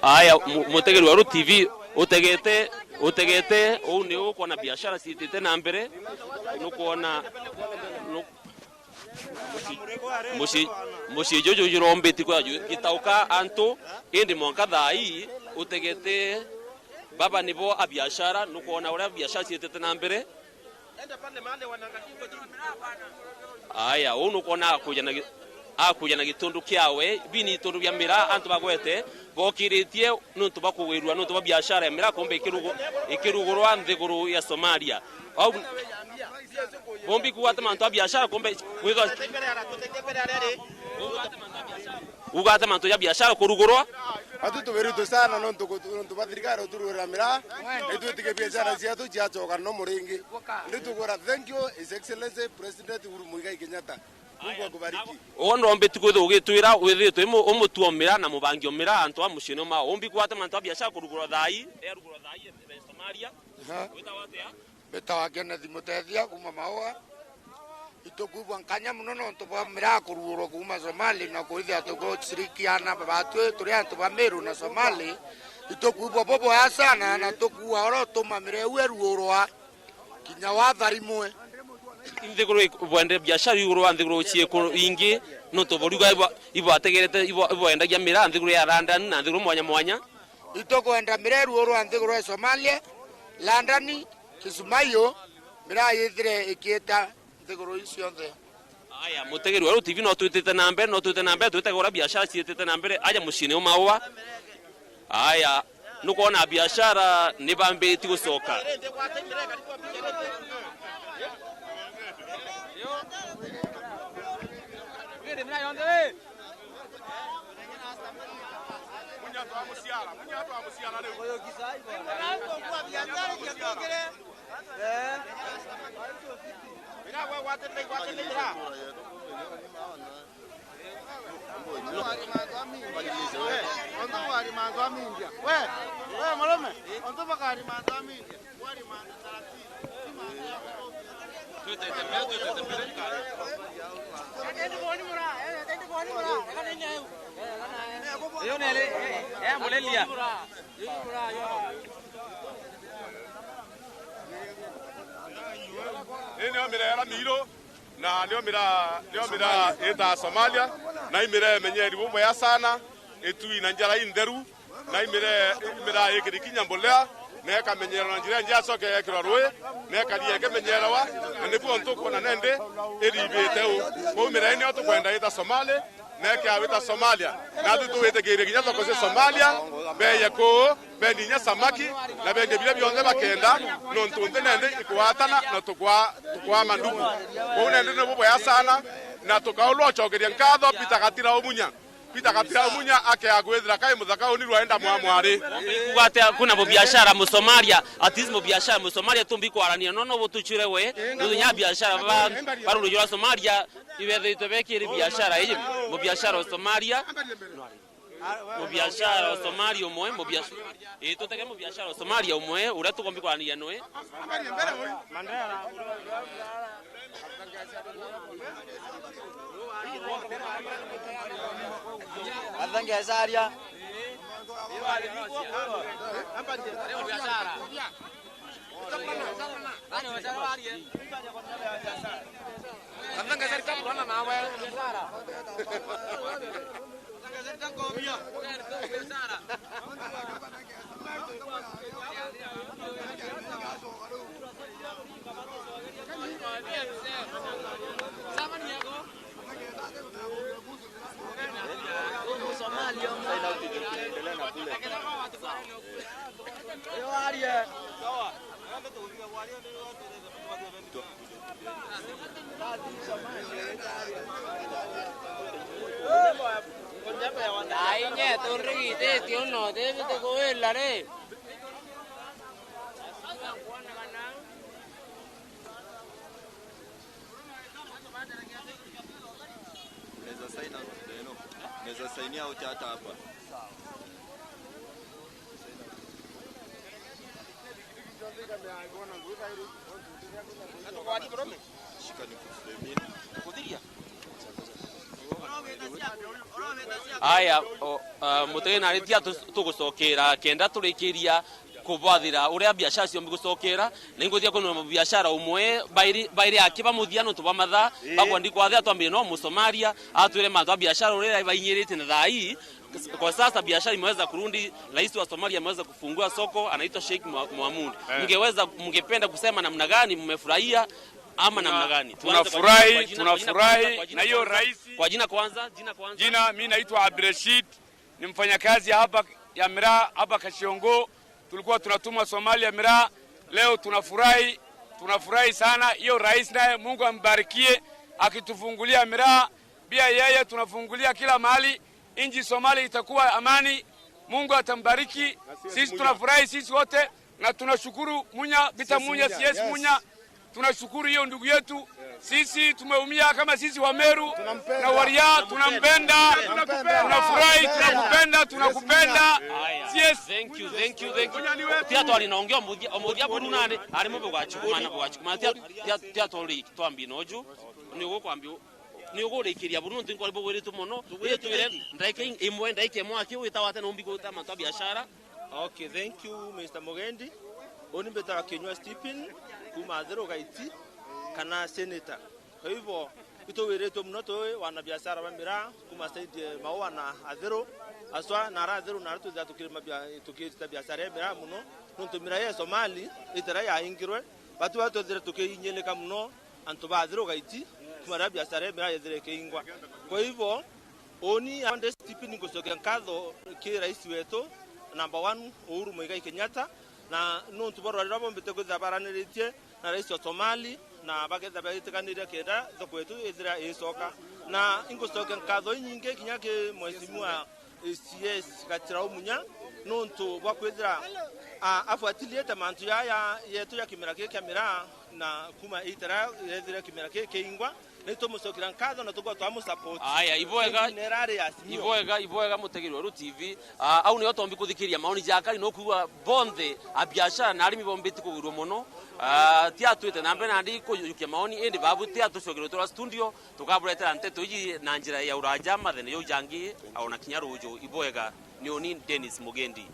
Aya, mu-, mutegeri wa Uru T V, utegete, utegete, uu ni ukwona biashara ciitite na mbere, nukwona, nu-, mucii, mucii, mucii juju jurombeti kwa ju-, gitauka antu, indi mwanka thaa ii, utegete, baba nibo a biashara, nukwona uria biashara ciitite na mbere. Aya, uu nukwona akuja na gi-, akuja na gitundu kiawe, bini itundu bia miraa, antu bagwete, bokiritie nuntu bwa kugwirua, nuntu bwa biashara ya miraa kumbe ikirugu-, ikirugurwa nthiguru ya Somalia. Au, bombi kuuga ati mantu a biashara kumbe kwithwa. Uga ati mantu ja biashara kurugurwa. Atu tubiritwe sana nontu gutu-, nontu bwa thirikari uturugurira miraa, itwitikie biashara cietu ciacoka no muringi. Ndi tugwira thank you, His Excellency President Uhuru Muigai Kenyatta. Mungu akubariki. Ugo ndombi tu kwithirwa ugitwira withiritwe umu-, umutua miraa na mubangi o miraa antu a muciini mao. Umbi kuuga ati mantu a biashara kurugurwa thaa ii, e arugurwa thaa ii e Somalia. Aha. Witagwa atia? Mbitawa Kenneth Mutethia kuuma Maua. Itukwigua nkanya mono nontu bwa miraa kuruurwa kuuma Somali na kwithia tugucirikiana batwi turi antu ba Meru na Somali. Itukwigua buboya sana na tukuua oro tuma miraa iu iruurwa kinya watharimwe. Nthiguru ik-, bwende biashara iguru wa nthiguru ciiku ingi nontu buriuga ibwa-, ibwategerete ibwa-, ibwendagia miraa nthiguru ya London na nthiguru mwanya mwanya. Itukwenda miraa iruurwa nthiguru ya Somalia, London, Kismayo, miraa yithire ikiita nthiguru iu cionthe. Aya, mutegeri wa Uru T V no twitite na mbere, no twitite na mbere, twitegura biashara ciitite na mbere, aja muciini u Maua. Aya, nukwona biashara ni bambiritie gucoka. Ontu bwari mantu a mindia. We, we murume, ontu bwari mantu a mindia. Iyo nere, eh, mureria. Ii nio miraa iria miiru, na nio miraa, nio miraa itaa Somalia, na i miraa imenyeri bubwega sana, itui na njara intheru, na i miraa, i miraa ikiri kinya mbolea, na ikamenyerwa na njira injega, icoke yekirwa rui, na ikaria ikimenyerwa, na nibu untu ukwona nendi iribite u. Kwou miraa ii nio tukwenda ita Somali, na ikiawita Somalia. Natwi tuwitikirie kinya thoko cia Somalia, beye kuu, bendi inya samaki, na bendi biria bionthe bakenda, nontu nthi nendi ikwatana na tukwa-, tukwaa mandugu. Kwou nendi ni bubwega sana, na tukaulwa ucokeria nkatho Peter Gatira Umunya. Peter Gatira Umunya akea kwithira kai muthaka uni rwaenda mwamwari. Kuuga atia kuna mubiashara Musomalia, at least mubiashara Musomalia tumbi kwarania no, no butuchure we, nuthu nya biashara ba, ba rurujura Somalia, ibethiritwe bekiri biashara iji, mubiashara wa Somalia, mubiashara wa Somalia umwe, mubiashara, ii, tutege mubiashara wa Somalia umwe, uria tukombi kwaraniria nwe. Athengecaria. Ai, nye turigithitie uno, David kuwila ri. Unaweza sign out, eh, no. Unaweza sign out hata hapa. Shika nikuframe. Aya, o, ah, mutegeri nari tia tu-, tugucokera kenda turikiria kubwathira uria biashara ciombi gucokera, na inguthia kwina biashara umwe bairi, bairi akiba muthia nontu bwa mathaa, ii, bakwa ndikwathira twambire no Musomalia, atwire mantu a biashara uria bainyirite na thaa ii. Kwa sasa biashara imeweza kurudi, rais wa Somalia ameweza kufungua soko, anaitwa Sheikh Mo-, Mohamud. Eh. Mngeweza, mngependa kusema namna gani mmefurahia ama namna gani? Tuanze kwa jina, kwa jina, kwa jina, kwa jina, kwa jina, kwa jina kwanza, jina kwanza. Jina, mi naitwa Abdurashid, ni mfanyakazi ya hapa, ya miraa hapa Kashiongo. Tulikuwa tunatumwa Somalia miraa. Leo tunafurahi, tunafurahi sana. Hiyo rais naye Mungu ambarikie, akitufungulia miraa. Pia yeye tunafungulia kila mahali. Nchi Somalia itakuwa amani. Mungu atambariki. Sisi tunafurahi sisi wote. Na tunashukuru Munya, Peter Munya, C S Munya. Tunashukuru hiyo ndugu yetu. Sisi tumeumia kama sisi wa Meru na Waria, tunampenda. Tunafurahi, tunakupenda, tunakupenda. C S. Thank you, thank you, thank you. Tia twari na ungi omuthia, omuthia buru nani, ari mu bugachukuma na bugachukuma. Tia, tia, tia twari twambi noju. Ni ugukwambi, ni ugurikiria buru nontu nkwari bugwiritwe mono. Ri twire ndaika imwe, ndaika imwe aki wita wate na umbi gwita mantu a biashara. Okay, thank you, Mister Mugendi. Uni mbitaga Kinyua Stephen, kuma Athiru Gaiti, kana senator. Kwa hivyo, itwiritwe muno twi wanabiashara ba miraa, kuma side ya Maua na Athiru, aswa na ara Athiru na ara twithira tukirima bia-, tukirita biashara ya miraa muno, nontu miraa ya Somali itira yaingirwe, batu batwethire tukiinyilika muno, antu ba Athiru Gaiti, kuma riria biashara ya miraa yethire ikiingwa. Kwa hivyo, uni Stephen ngucokia nkatho ki rais wetu, number one, Uhuru Muigai Kenyatta, na nontu bwa rwari ruria bombite kwithira baraniritie na rais wa Somali, na bakethira baitikaniria kenda thoko yetu ithira icoka. Na ingucokia nkatho inyingi kinya ki mheshimiwa C S Gatirau Munya, nontu bwa kwithira, a, afuatiliete mantu jaya yetu ja kimera giki kia miraa, na kuma itara yethire kimera giki kiingwa, ni tumucokira nkatho na tukorwa twamusupport. Aya, ibwega, ibwega, ibwega, mutegeri wa Ruti T V. Ah, au nio tombi kuthikiria maoni ja akari, no kuigua bonthe a biashara na arimi bombiti kugwirua mono. Ah, tia twite na mbere nandi kujukia maoni, indi babu tia tucokere twa studio. Tukaburetera nteto iji na njira ya uraja mathene jau jangi, ona kinya ruju. Ibwega, ni uni Dennis Mugendi.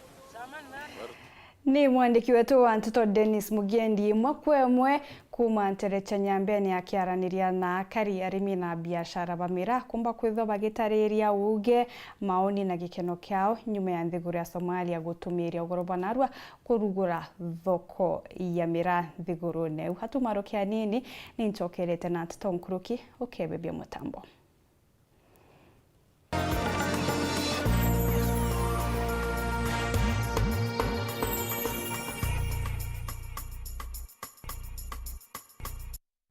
Ni mwandiki wetu wa nteto Dennis Mugendi, imwe kwa imwe kuma nterecha Nyambene akiaraniria na akari, arimi na biashara ba miraa. Kumba kwithwa bagitariria uuge, maoni na gikeno kiao nyuma ya nthiguru ya Somalia gutumiria ugoro bwa narua kurugura thoko ya miraa nthigurune iu. Hatumaruke anini, ni ncokerete na nteto nkuruki, ukebebia mutambo.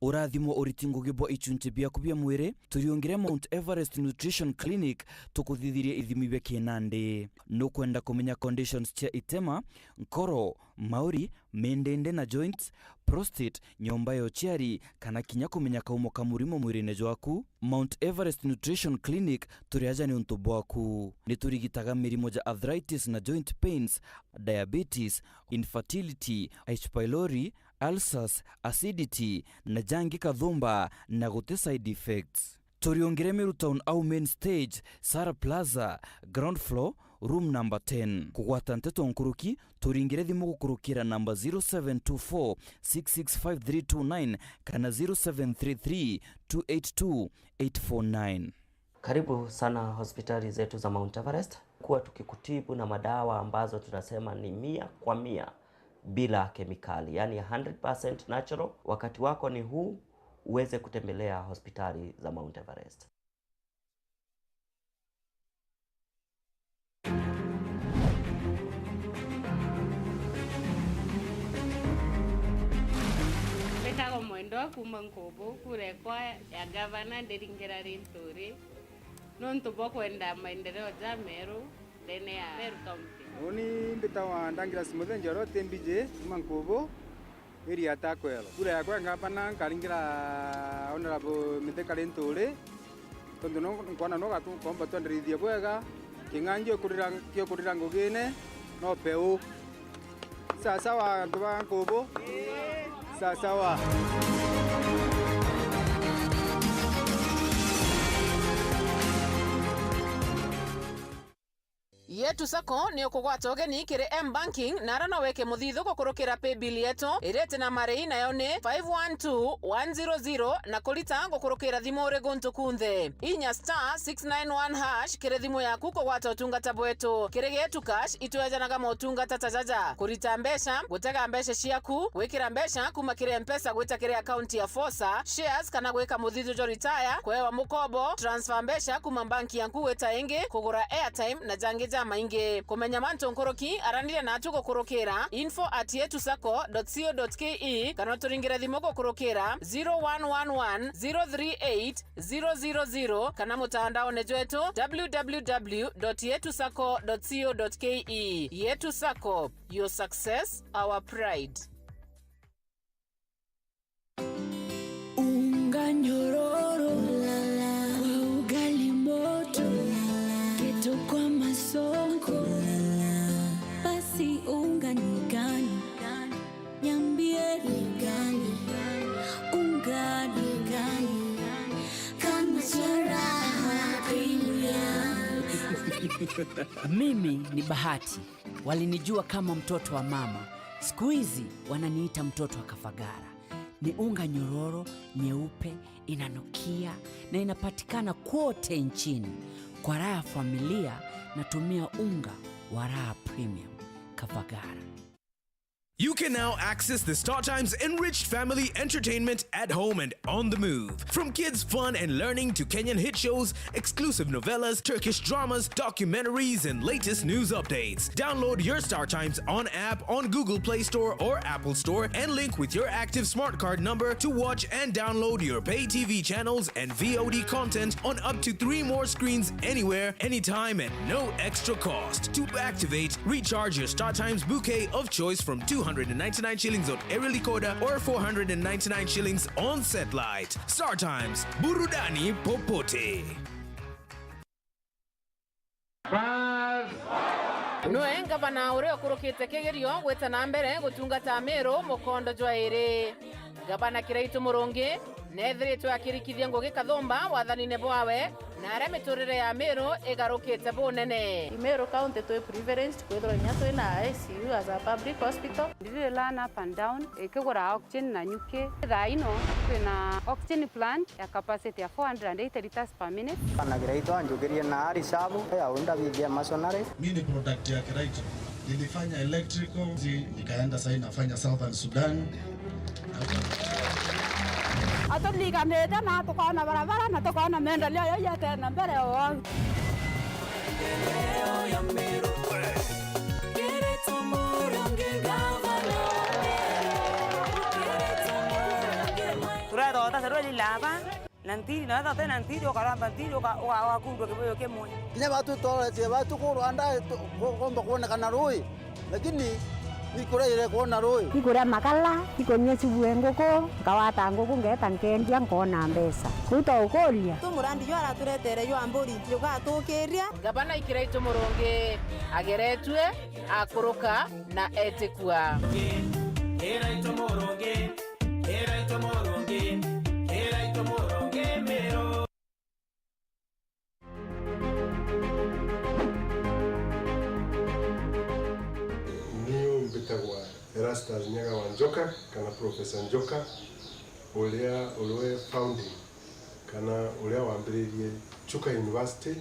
Urathimo uriti ngugi bwa ichunchi biaku bia mwiri, turiungire Mount Everest Nutrition Clinic, tukuthithirie ithimi bia kinandi. Nukwenda kumenya conditions cia itema, nkoro, mauri, mindindi na joints, prostate, nyomba ya uciari, kana kinya kumenya kaumo ka murimo mwirine jwaku? Mount Everest Nutrition Clinic turi aja niuntu bwaku. Ni turigitaga mirimo ja arthritis na joint pains, diabetes, infertility, H. pylori, ulcers, acidity, na jangi kathumba, na guti side effects. Turiungire Meru Town au main stage, Sara Plaza, ground floor, room number ten. Kugwata nteto nkuruki, turingire thimu gukurukira namba zero seven two four six six five three two nine kana zero seven three three two eight two eight four nine. Karibu sana hospitali zetu za Mount Everest. Kuwa tukikutibu na madawa ambazo tunasema ni mia kwa mia bila kemikali, yani hundred percent natural. Wakati wako ni huu uweze kutembelea hospitali za Mount Everest. Mbitagwa Mwendwa kuuma Nkubu, kura ekwa ya gavana ndiringira Linturi nontu bwa kwenda maendeleo ja Meru ndene ya Meru County. Uni mbitagwa Douglas Muthenjoro, T B J, kuuma Nkubu. Area ya Takwelo. Kura yakwa ya ngavana nkaringira Honorable Mithika Linturi, tontu no nkwona no gatu-, komba twenderithie bwega, king'anji ukurira, kiukurira ngugine, no peu. Sawa sawa, antu ba Nkubu? Sawa sawa. Yetu Sacco ni ukugwata ugeni kiri M-Banking, na ara no wike muthithu gukurukira paybill yetu iria iti na marei, nayo ni five one two one zero zero, na kurita gukurukira thimu uri guntu kunthe. Inya star six nine one hash kiri thimu yaku kugwata utungata bwetu. Kiri Getu Cash, itwejanaga motungata ta jaja: kurita mbeca, gutega mbeca ciaku, gwikira mbeca kuma kiri Mpesa gwita kiri akaunti ya Fosa, shares kana gwika muthithu jwa retire, kuewa mukobo, transfer mbeca kuma banki yaku gwita ingi, kugura airtime na jangi jamaingi. Kumenya mantu nkuruki, araniria natu gukurukira info at yetu sacco dot co dot ke kana uturingire thimu gukurukira zero one one one zero three eight zero zero zero kana mutandaone jwetu w w w dot yetu sacco dot co dot ke. Yetu Sacco, your success, our pride. Unga nyororo kwa ugali moto, kitu kwa masonko. Basi unga ni gani? Niambie ni gani? Unga ni gani? Kama cha Raha Premium. Mimi ni Bahati. Walinijua kama mtoto wa mama. Siku hizi wananiita mtoto wa Kafagara. Ni unga nyororo, nyeupe, inanukia na inapatikana kwote nchini. Kwa raha ya familia, natumia unga wa Raha Premium. Kafagara. You can now access the Star Times enriched family entertainment at home and on the move. From kids' fun and learning to Kenyan hit shows, exclusive novellas, Turkish dramas, documentaries, and latest news updates. Download your Star Times On app on Google Play Store or Apple Store and link with your active smart card number to watch and download your pay T V channels and V O D content on up to three more screens anywhere, anytime, at no extra cost. To activate, recharge your StarTimes bouquet of choice from two hundred and ninety-nine shillings on Aerial Decoder or four hundred and ninety-nine shillings on Satellite. StarTimes, burudani popote. Niwe ngavana uria ukurukite kigerio gwita na mbere gutungata Meru mukondo jwa iri. Ngavana Kiraitu Murungi neethiritwe akirikithia ngugi kathumba wathanine bwawe, na aria miturire ya Meru igarukite bunene. Meru County twi privileged kwithirwa inya twina I C U as a public hospital. Ndiri learn up and down, ikigura oxygen na nyuki. Thaa ino twina oxygen plant ya capacity ya four hundred and eighty liters per minute. Bana Kiraitu anjukirie na ari shabu ya unda bithia masonary. Mi ni product ya Kiraitu. Nilifanya electrical, zi-, nikaenda sasa nafanya Southern Sudan. Aturiganite na tukona barabara na tukona maendeleo yau yatena mbere o. Maendeleo ya Meru. Kiraitu Murungi gavana wa Meru. Kiraitu Murungi. Turethota serweli laba. Na ntiri, na wethira uti na ntiri, ukaramba ntiri, uka-, uka-, ugakundwa kibuyu kimwe. Kinya batu tooretie batu kurwa nda, tu-, ku-, kuumba kwonekana rui, lakini ikuraire kwona rui. Ikuria makala, ikunyua cibue nguku, nkawata nguku, ngeeta nkendia, nkoona mbeca. Riu twaukuria. Tu murandi juu araturetere jwa mburi, jugatukiria. Ngavana Kiraitu Murungi ageretue, akuruka na etikua. Kiraitu Murungi, Kiraitu Murungi, Kiraitu Murungi Meru. Nyaga wa Njoka, kana Professor Njoka, uria uriwe founding, kana uria wambiririe Chuka University.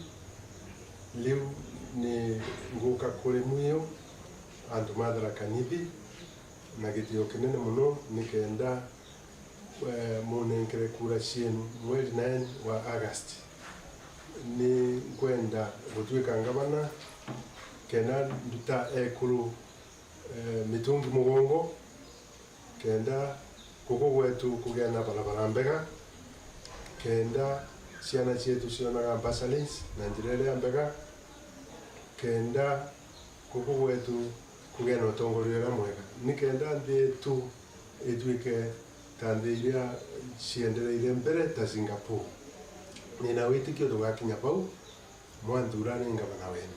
Riu ni nguka kuri mwiyo antu ma Tharaka Nithi na gitio kinene muno, nikenda, eh, munenkere kura cienu mweri nine wa August. Ni nkwenda gutwika ngavana kenda nduta ekuru, eh, mitungi mugongo, kenda guku gwetu kugia na barabara mbega, kenda ciana cietu cionaga bursaries na njira iria mbega, kenda guku gwetu kugia na utongoria uria mwega, ni kenda nthi yetu itwike ta nthi iria ciendereire mbere ta Singapore. Nina witikio tugakinya bau, mwanthura ni ngavana wenu.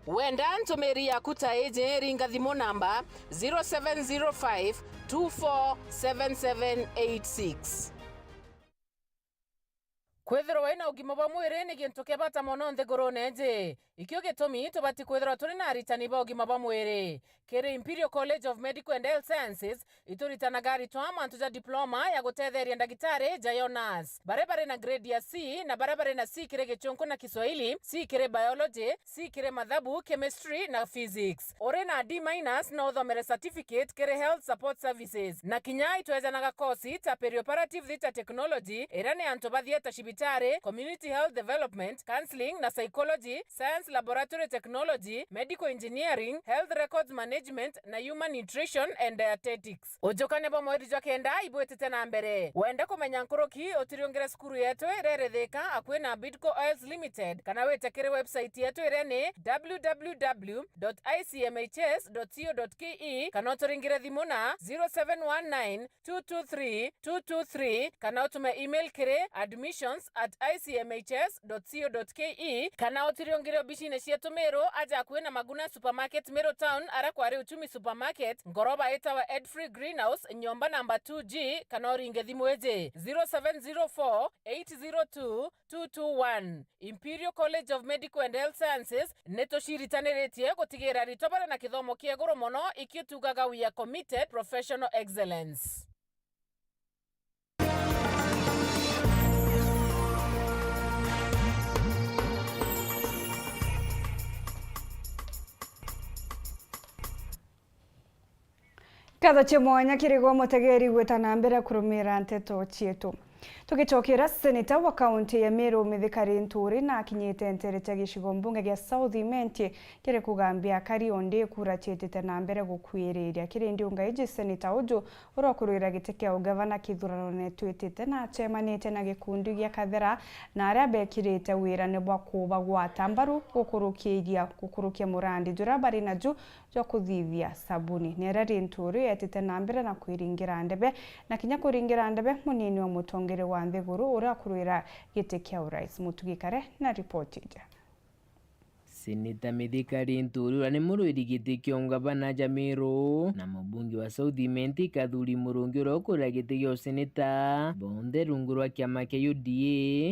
Wenda ntumiri yaku ta iji, ringa thimu namba zero seven zero five two four seven seven eight six. Kwithirwa wina ugima bwa mwiri ni gintu kia bata mono nthigurune iji. Ikio gitumi tubati kwithirwa turi na aritani ba ugima bwa mwiri. Kiri Imperial College of Medical and Health Sciences, ituritanaga aritwa mantu ja diploma ya gutetheria ndagitari ja yo nurse, baria bari na grade ya C, na baria bari na C kiri Gichunku na Kiswahili, C kiri biology, C kiri mathabu, chemistry na physics. Uri na D minus no uthomere certificate kiri health support services. Na kinya itwejanaga kosi ta perioperative theatre technology, iria ni antu ba theatre cibitari, community health development, counselling na psychology, science laboratory technology, medical engineering, health records management na human nutrition and dietetics. Ujukania bwa mweri jwa kenda ibwitite na mbere. Wenda kumenya nkuruki, utiriungire cukuru yetu iria iri Thika, akui na Bidco Oils Limited, kana wite kiri website yetu iria ni w w w dot i c m h s dot co dot k e, kana uturingire thimu na zero seven one nine two two three two two three, kana utume email kiri admissions at i c m h s dot co dot k e, kana utiriungire obicine cietu Meru, aja akui na Maguna Supermarket Meru Town, ara kwari Uchumi Supermarket, ngoroba itawa Edfrey Greenhouse, nyomba namba two G, kana uringe thimu iji zero seven zero four eight zero two two two one. Imperial College of Medical and Health Sciences, ni tuciritaniritie gutigira aritwa bari na kithomo kia iguru mono, ikio tugaga we are committed professional excellence. Nkatho cia mwanya kiri gwe mutegeri gwita na mbere kurumira nteto cietu. Tugicokera, seneta wa kaunti ya Meru Mithika Linturi nakinyite ntere cia gicigo mbunge gia South Imenti kiri kugambia akari o ndi kura ciitite na mbere gukwiriria. Kiri ndiunga iji, seneta uju uria ukurwira giti kia ugavana kithurano ni twitite na acemanitie na gikundi gia Kathera na aria bekirite wirane bwa kubagwata mbaru gukurukiiria gukurukia murandi juria bari naju jwa kuthithia sabuni. Ni aria Linturi eetite na mbere na kwiringira ndebe na kinya kuringira ndebe munini wa mutongeria wa nthiguru uria akurwira giti kia urais. Mutugi Kare na ripoti iji. Seneta Mithika Linturi uria ni murwiri giti kia ungavana ja Meru na mubunge wa South Imenti Kathuri Murungi uria ukurwira giti kia useneta bonthe rungu rwa kiama kia U D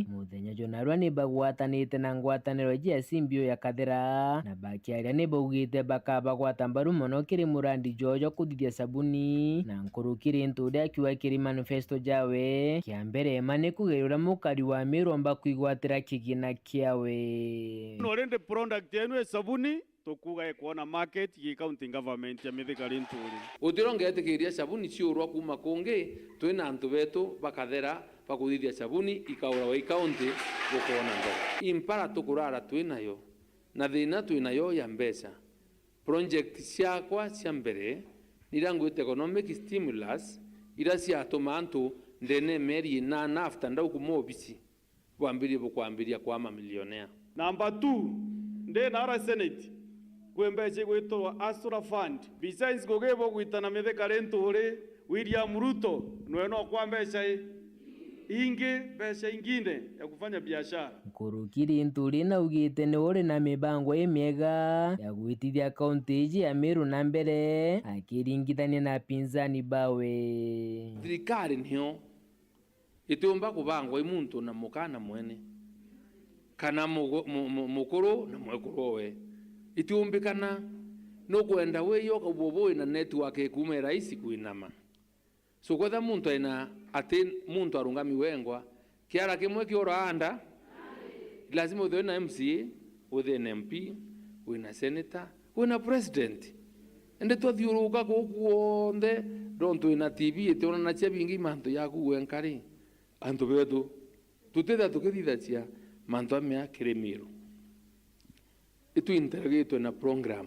A, muthenya jwa narua ni bagwatanite na ngwataniro ya Symbio ya Kathera na bakiaria ni baugite bakabagwata mbaru mono kiri murandi jwao jwa kuthithia sabuni na nkuruki Linturi akiuga kiri manifesto jawe, kia mbere ma ni kugeria uria mukari wa Meru omba kwigwatira kigina kiawe. No rindi product yenu ya sabuni tukuuga ikwona market gi county government ya Mithika Linturi. Utirongeetikiria sabuni ciurwa kuuma kungi, twina antu betu ba Kathera bakuthithia sabuni ikaura wa i county, bukwona nthoro. Impara tukurara twinayo, na thina twinayo ya mbeca. Project ciakwa cia mbere ni iria ngwita economic stimulus, iria ciatuma antu ndene mieri inana after ndaukuma obisi bwambirie bukwambiria kwa mamilionea. Number two, ndi na ara Senate kwi mbeca igwitirwa Asura Fund. Besides ngugi bugwitana Mithika Linturi, William Ruto nwe no kwa mbeca i ingi, mbeca ingine ya kufanya biashara. Nkuruki Linturi naugite ni uri na mibango imiega ya gwitithia kaunti iji ya Meru na mbere akiringithania na apinzani bawe. Thirikari nio itiumba kubangwa i muntu na muka na mwene, kana mugo-, mu-, mu-, mukuru na mwekuru owe. Itiumbikana. Nukwenda wiyo ukauga ubu wina network ikuuma iraisi kwinama. So, kwetha muntu aina ati muntu arungami wengwa, kiara kimwe kiuraanda, lazima withirwe wina M C A, withirwe na M P, wina senator, wina president. Indi twathiuruka guku kwonthe, nontu wina T V itionanacia bingi mantu jaku wenka ri, antu betu, tutithia tukithithacia mantu amea kiri Miru. Itwinteragitwe na program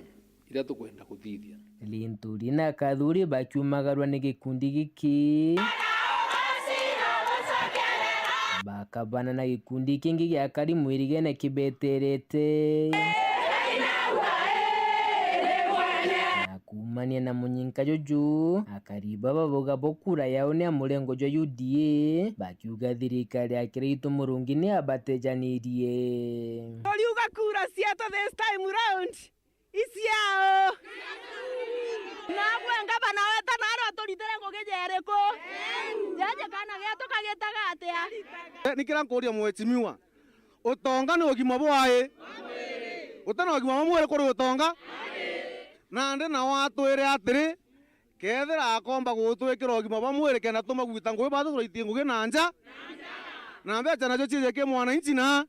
iria tukwenda kuthithia. Linturi na Kathuri bakiumagarwa ni gikundi giki, bakabana na gikundi kingi gia kari mwirigene kibeterete. Na kuumania na munyinka juju, akari baba bauga bo kura yao ni ya murengo jwa U D A, bakiuga thirikari ya Kiraitu Murungi ni yabatejanirie. Turiuga kura cietu this time round iciao. Nabwe ngavana wetu naarua turitire ngugi jeriku? Jeje kana getu kagitaga atia? Eh, ni kira nkuria mheshimiwa, utonga ni ugima bwai? Utina ugima bwa mwiri kuri utonga? Nandi nao atwire atiri, kethira akomba gutwikira ugima bwa mwiri kenda tumagwita ngugi, batu turaitie ngugi na nja, na mbeca nacio ciije ki mwananchi na.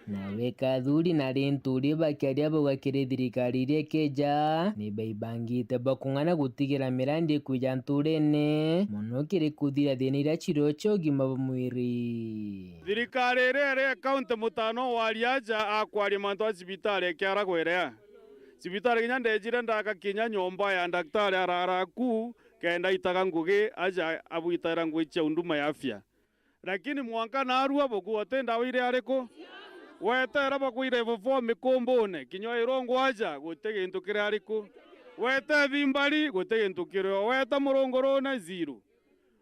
Nawe Kathuri na Linturi bakiaria bauga kiri thirikari iria ikeja, ni baibangite bwa kung'ana gutigira mirandi ikwija nturene, mono kiri kuthira thina iria cirio cia ugima bwa mwiri. Thirikari iria iri kaunti mutano wa riaja akwaria mantu a cibitari ikiara gwerea. Cibitari kinya ndejire ndaka kinya nyomba ya daktari arara ku, kenda itaga ngugi aja abwitaira ngugi cia huduma ya afya. Lakini mwanka narua buku ati ndawa iri ariku? Wetera bakwira ibobo mikumbune, kinya irungu aja guti gintu kiri ariku? Wete thimbari guti gintu kirio, weta murungurune zero.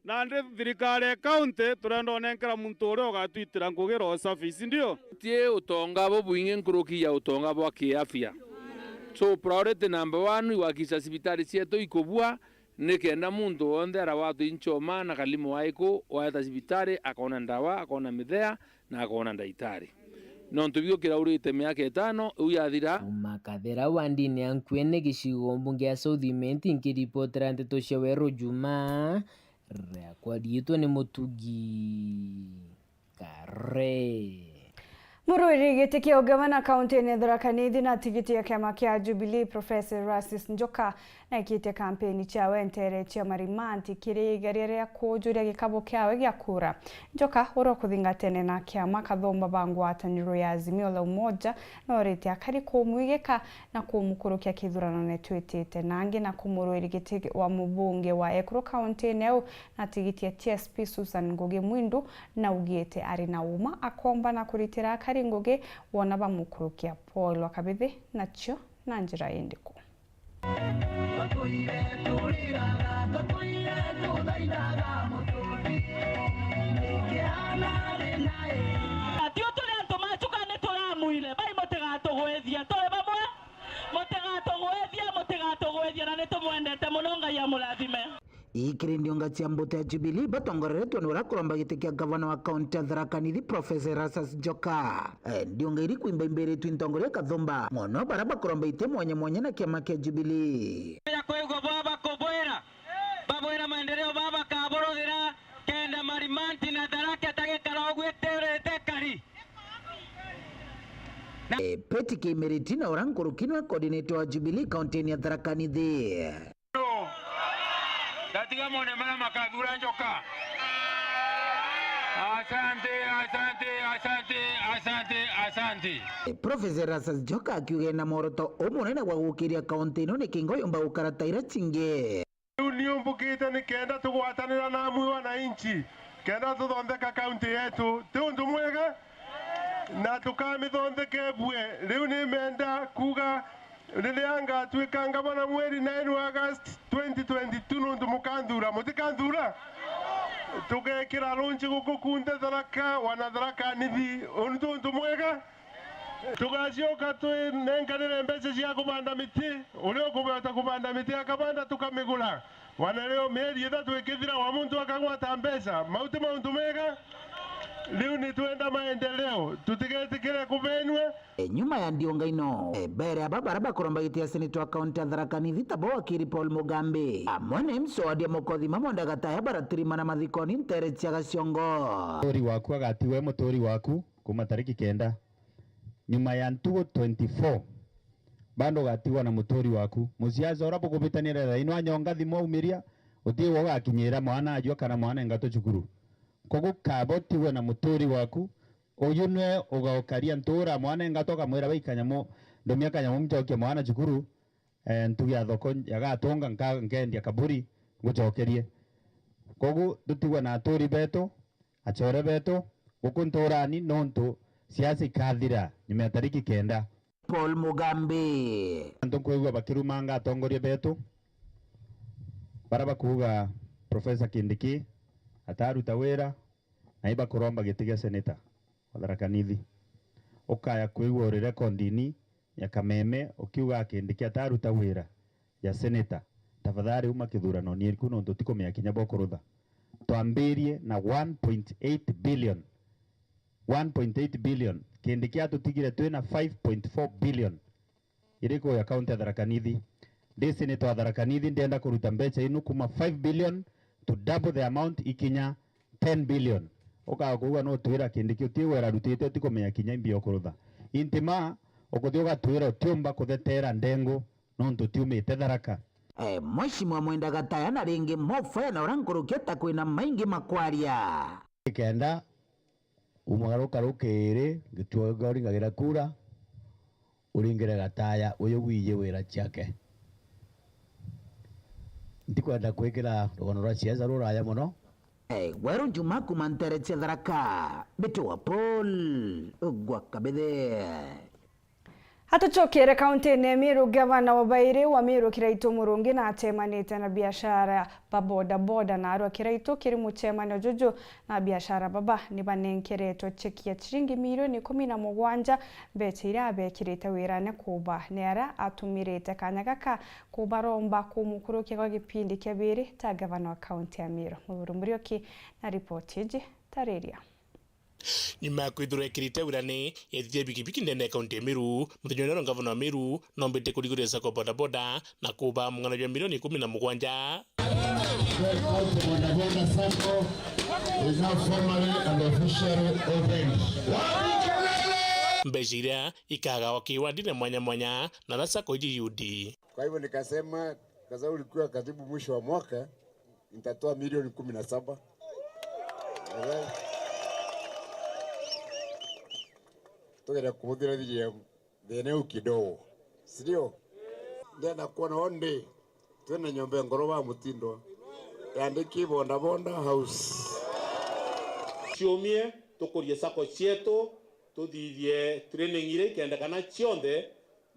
Nandi thirikari ya kaunti turenda unenkera muntu uria ugatwitira ngugi roho safi, si ndio? Ti utonga bubwingi nkuruki ya utonga bwa kiafya. So, priority number one ni gwakikisha cibitari cietu ikubua, nikenda muntu wonthe arawatwa inchoma na kalimu waiku, waeta cibitari, akona ndawa, akona mithea, na akona ndaitari. Nontu biu kiraurite miaka itano, iu yathira. Kuma Kathera wa ndini ya Nkuene gicigo mbunge ya South Imenti, nkiripotera nteto cia Weru Juma, riakwa riitwa ni Mutugi Kare. Murwiri giti kia ugavana kaunti-ini ya Tharaka Nithi na tigiti ya kiama kia Jubilee, Professor Erastus Njoka, naikitie kampeni ciawe nteere cia Marimanti kiri igeria ria kujuria gikabu kiawe gia kura. Njoka, uria ukuthingatene na kiama kathumba ba ngwataniro ya Azimio la Umoja, noorite akari kumwigika na kumukurukia kithuranone twitite, na angi na kumurwiri giti wa mubunge wa ekuru kaunti-ini iu na tigiti ya T S P Susan Ngugi Mwindu, na augite ari na uma akomba na kuritira akari ngugi wona bamukurukia. Paul wa Kabithi nacio na njira indiku? Atio turi antu machuka ni turamwire, bai mutigatugwithie, turi bamwe, mutigatugwithie, mutigatugwithie, na ni tumwendete muno, Ngai amurathime. Ii kiri ndionga cia mbuti ya Jubilee batongoreretwe ni uria kuromba giti kia gavana wa kaunti ya Tharaka Nithi, Professor Erastus Njoka. Eh, ndionga iri kwimbaimbiritwe ntongoria kathumba mono baria bakuromba iti mwanya mwanya na kiama kia Jubilee. Ya kwigua baba kubwira, babwira maendeleo baba kaburuthira kenda Marimanti na Tharaka tagikara uguo itirite kari. Eh, Betty Kimeriti na uria nkuruki niwe coordinator wa Jubilee kaunti-ini ya Tharaka Nithi. Ndatiga mone maria makathura Njoka. Asante, asante, asante, asante, asante. Professor Erastus Njoka akiuga ena mworoto umunene bwa gukiria kaunti ino ni kingo yumba gukara ta iria cingi. Riu ni umbukite ni kenda tugwatanira namwe wananchi, kenda tuthondeka kaunti yetu. Ti undu mwega? Na tukamithondeke bue. Riu ni menda kuga riria ngatwika ngavana mweri nine wa August twenty twenty-two, nuntu mukanthura, mutikanthura? Tugekira lunch guku kunthe Tharaka, wana Tharaka Nithi, untu untu mwega. Tugacoka twinenkanire mbeca cia kubanda miti, uria ukubota kubanda miti akabanda tukamigura. Wana rio mieri ithatu ikithira, wa muntu akagwata mbeca, mau ti mauntu mega? Riu ni twenda maendeleo, tutigetikire kubenwe. E, nyuma ya ndiunga ino, e, mbere aba bara bakuromba giti ya seneta wa kaunti ya Tharaka Nithi tabo wakiri Paul Mugambi, amwe na M C wa Odia Mukothima Mwenda Gataya baratirimana mathikoni ntere cia Gaciongo. Muturi waku agatigwa e muturi waku kuma tariki kenda. Nyuma ya ntugu twenty-four, bado ugatigwa na muturi waku. Musiaca uria bukubitania rera ino anyonga thimu aumiria, utigwa ugakinyira mwana ajua kana mwana engatwe cukuru. Kogu kaba utigwe na muturi waku, uyu nwe ugaukaria ntura mwana engatwe ukamwira bai kanyamu, ndumia kanyamu mcokie mwana cukuru, eh, ntugi ya thoko ya gatunga nka-, nkendia kaburi ngucokerie. Kogu tutigwe na aturi betu, achore betu, guku nturani nontu siasa ikathira nyuma ya tariki kenda. Paul Mugambi. Antu nkwigua bakirumanga atongoria betu, bara bakuuga Professor Kindiki ataruta wira, na ibakuromba giti gia seneta wa Tharaka Nithi. Ukaya kwigua uri rekondini ya Kameme ukiuga Kindiki ataruta wira ya seneta, tafadhali uma kithuranoni iriku nontu tikumenya kinya bokurutha. Twambirie na one point eight billion. One point eight billion. Kindiki atutigire twina five point four billion. Iriku ya kaunti ya Tharaka Nithi. Ndi seneta wa Tharaka Nithi, ndienda kuruta mbeca inu kuma five billion to double the amount ikinya ten billion. Ukaga kuuga no twira Kindiki utigwera arutite utikumenya kinya imbia ukurutha. Intima, ukuthi ugatwira utiumba kuthetera ndengu nontu tiumite Tharaka. Eh, Mheshimiwa Mwenda Gataya na ringi mofaya na uria nkuruki ta kwina maingi makwaria. Kenda umagaruka rukiri, gituo uringagira kura, uringire Gataya, uyu wiji wira ciake. Ntikwenda kwikira rugano rwa siasa ruraya mono. Eh, Weru Njuma kuma ntere cia Tharaka, Mbiti wa Paul, ugwa Kabithe. Atucokere kaunti-ini ya Meru, gavana wa bairi wa Meru Kiraitu Murungi na atemanite na biashara ba bodaboda, na arua Kiraitu kiri mucemanio juju na biashara baba ni banenkeretwe cheki ya chiringi milioni ikumi na mugwanja, mbecha iria abekirite wirane kuba ni aria atumirite kanya gaka kubaromba kumukurukia gwa gipindi kia biri ta gavana wa kaunti ya Meru. Muthuri Muriuki na ripoti iji tariria. Nyuma ya kwithirwa ekirite wirani, ethithia bikibiki ndene ya kaunti ya Meru, muthenya wa ira ngavana wa Meru nombite kuriguria sacco bodaboda na kuba mung'ana jwa milioni ikumi na mugwanja. Bodaboda Sacco is now formally and officially opened. Mbeca iria ikagawa kiwandine mwanya mwanya na aria sacco iji yudi. Kwa hivyo nikasema, kwa sababu ulikuwa karibu mwisho wa mwaka, nitatoa milioni kumi na saba. Alright. Tugere kubuthira thiri ya thina iu kidogo. Si ndio? Ndenda kuona one day twina nyomba ya ngoroba ya mutindo yandiki Bonda Bonda House. Ciumie, tukurie sacco cietu, tuthithie training iria ikendekana cionthe,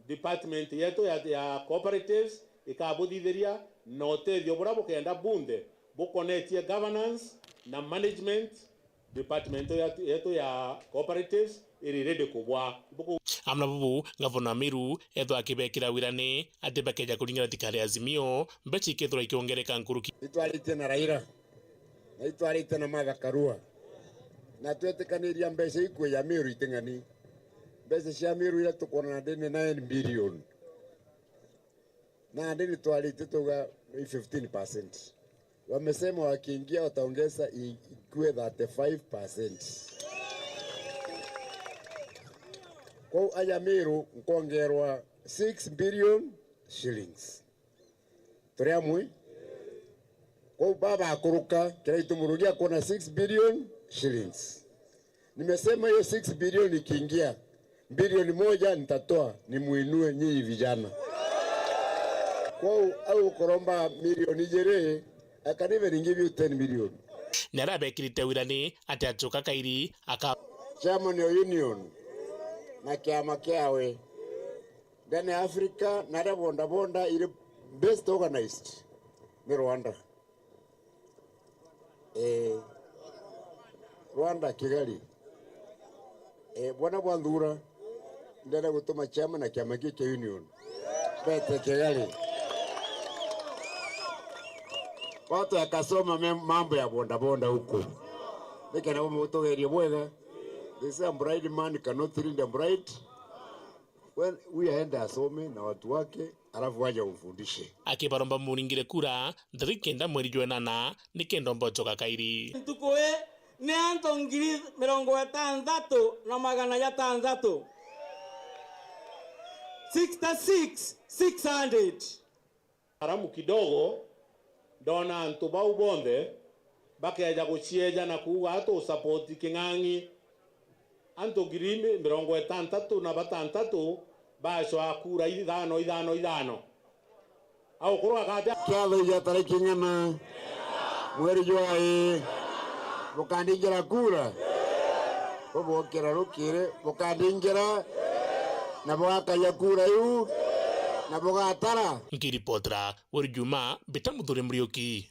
department yetu ya, ya cooperatives ikabuthithiria na utethio buria bukenda bunthe bukonetie governance na management. Department yetu, yetu ya cooperatives iri ready kubwa. Buku- Amwe na bubu, ngavana wa Meru ethwa akibekira wirani ati bakeja kuringana thirikari ya Azimio, mbeca ikethirwa ikiongereka nkuruki. Itwaritie na Raila. Na itwarite na Martha Karua. Na twetikaniria mbeca ikwija Meru iting'ani. Mbeca cia Meru iria tukwona nandi ni nine billion. Nandi ni twarite tuga ni fifteen percent. Wamesema wakiingia wataongeza i-, ikue thirty-five percent. Kwou aja Meru nkongerwa six billion shillings. Turi amwe? Kwou baba akuruka, Kiraitu Murungi akuona six billion shillings. Nimesema hiyo six billion ikiingia, bilioni moja nitatoa, nimuinue nyinyi vijana. Kwou au ukuromba milioni ijiri, I can even give you ten million. Ni aria abekirite wirani ati acuka kairi aka- Chairman ya union na kiama kiawe. Ndene ya Africa, na aria boda boda iri best organized ni Rwanda. Eh, Rwanda, Kigali. Eh, bwana bwanthura, ndene gutuma chairman na kiama giki kia union. Bete Kigali. Watu yakasoma me-, mambo ya boda boda huko. Nikenda umutugerie bwega. They say a blind man cannot lead a blind. Well, huyu aende asome na watu wake, alafu aje umfundishe. Akibaromba muringire kura ntariki kenda mweri jwa enana, nikenda omba ucoka kairi. Ntuku ii ni antu ngiri mirongo itantatu na magana jatanthatu. Sixty-six, six hundred. Haramu kidogo, ndona antu bau bonthe bakeeja gucieja na kuuga, "Atu support King'ang'i." Antu ngiri mirongo itantatu na batantatu bacwaa kura ithano, ithano, ithano. Au kuruga kati? Kiatho gia tariki ing'ana mweri jwa ii, bukandingira kura, bubokira rukiri, bukandingira na bugakaria kura iu na bugatara. Nkiripotera Weri Juma, Mbita Muthure Muriuki.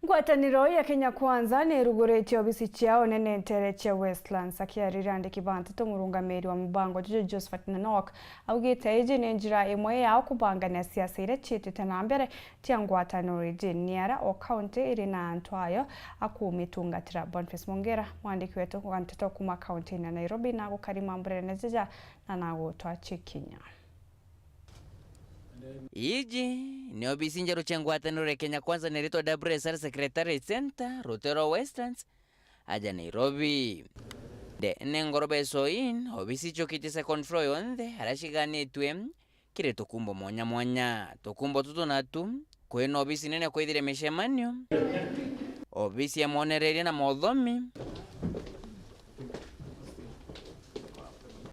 Ngwataniro ya Kenya Kwanza ni iruguritie obisi ciao nene ntere cia Westlands. Akiarira andiki ba nteto, murungamiri wa mubango juju Josephat Nanok augite iji ni njira imwe yao kubangania siasa iria ciitite na mbere cia ngwataniro iji. Ni ara o kaunti iri na antu ayo a kumitungatira. Boniface Mongera, mwandiki wetu wa nteto kuuma kaunti ya Nairobi, na gukari mamburene jaja na nagutwa cikinya. Iji ni obisi njeru cia ngwataniro ya Kenya Kwanza na iritwa W S R Secretariat Centre, rutero Westlands, aja Nairobi. Ndene ngoro besoin, obisi icokitie second floor yonthe, aria ciganitwe kiri tukumbo mwanya mwanya. Tukumbo tutu natu, kwina obisi nene kwithire micemanio, obisi ya mwonereria na mothomi,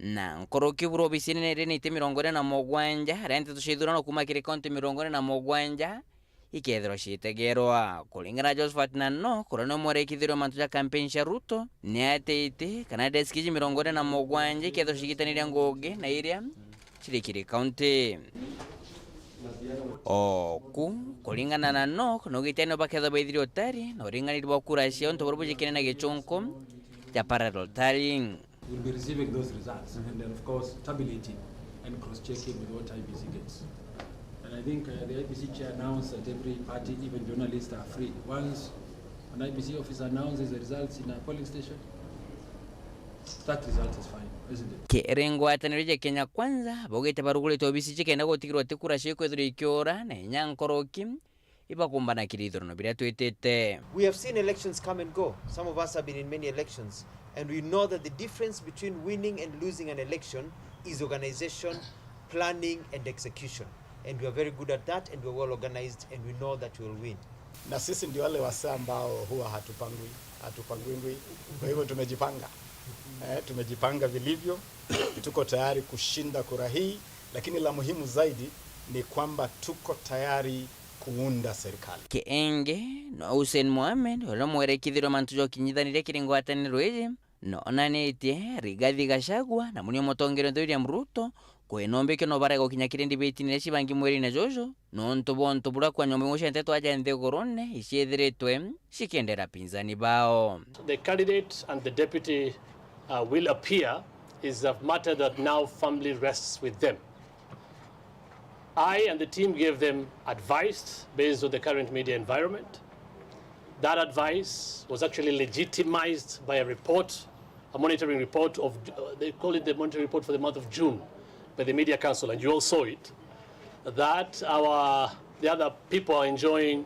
na nkuruki buru obisi nene iria ni iti mirongo ina na mugwanja, aria nteto cia ithurano kuuma kiri kaunti mirongo ina na mugwanja ikethirwa ciitegerwa. Kuringana na Josephat Nano, kuria ni umwerekithirio mantu ja kampeni cia Ruto, ni atite kana deski iji mirongo ina na mugwanja ikethirwa cigitaniria ngugi na iria ciri kiri kaunti. Oku, kuringana na Nok, no gitene bakethwa baithiri utari na uringaniri bwa kura cia untu buria bujikene na gichunku ja parallel tallying. We'll be receiving those results and then, of course, tabulating and cross-checking with what I B C gets. And I think, uh, the I B C chair announced that every party, even journalists, are free. Once an I B C officer announces the results in a polling station, that result is final, isn't it? Kiri ngwataniro ja Kenya Kwanza, baugite barugurite obisi cikenda gutigirwa ti kura cikwithirwa ikiura na inya nkoroki ibakumbana kiri ithurano biria twitite. We have seen elections come and go. Some of us have been in many elections, and we know that the difference between winning and losing an election is organization, planning, and execution. And we are very good at that, and we are well organized, and we know that we will win. Na sisi ndio wale wasee ambao huwa hatupangwi, hatupangwingwi. Kwa hivyo tumejipanga. Eh, tumejipanga vilivyo. Tuko tayari kushinda kura hii, lakini la muhimu zaidi ni kwamba tuko tayari kuunda serikali. Kienge no Hussein Mohamed, uria mwerekithirwe mantu ja ukinyithaniria kiri ngwataniro iji, no onanitie Rigathi Gachagua na munio mutongeria William Ruto kwina umbikio no barega gukinya kiri ndibitini iria cibangi mweri na juju, nontu bwa untu buria kwa nyomba imwe cia nteto aja nthigurune iciithiritwe cikiendera pinzani bao. The candidate and the deputy, uh, will appear is a matter that now firmly rests with them. I and the team gave them advice based on the current media environment. That advice was actually legitimized by a report, a monitoring report of, uh, they call it the monitoring report for the month of June by the Media Council, and you all saw it, that our, the other people are enjoying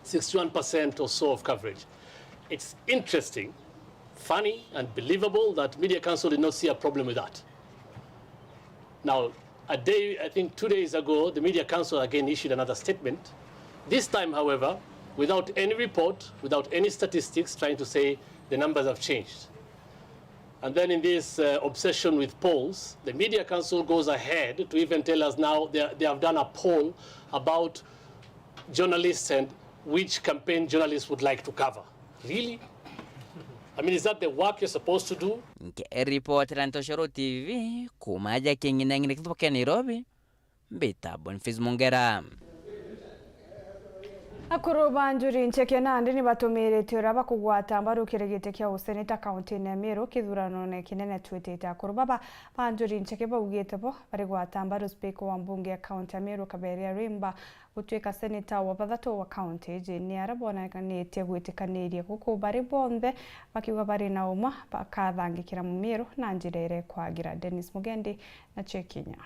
sixty-one percent or so of coverage. It's interesting, funny, and believable that Media Council did not see a problem with that. Now, a day, I think two days ago, the Media Council again issued another statement. This time, however, without any report, without any statistics trying to say the numbers have changed. And then in this, uh, obsession with polls, the Media Council goes ahead to even tell us now they, they have done a poll about journalists and which campaign journalists would like to cover. Really? I mean, is that the work you're supposed to do? Nkiripotera Ntoshoro T V, kuuma aja King'inang'ina kithuko kia Nairobi, mbita Boniface Mongera. Akuru ba Njuri Ncheke nandi ni batumirite uria bakugwata mbaru kiri giti kia useneta kaunti-ini ya Meru kithuranone kinene twitite. Akuru baba ba Njuri Ncheke baugite bo bari gwata mbaru spika wa mbunge ya kaunti ya Meru Kaberia Rimba gutwika seneta wa bathatu wa kaunti iji. Ni aria bonanitie gwitikaniria guku bari bonthe bakiuga bari na uma bakathangikira Mumiru na njira iria ikwagira. Dennis Mugendi na Chekinya.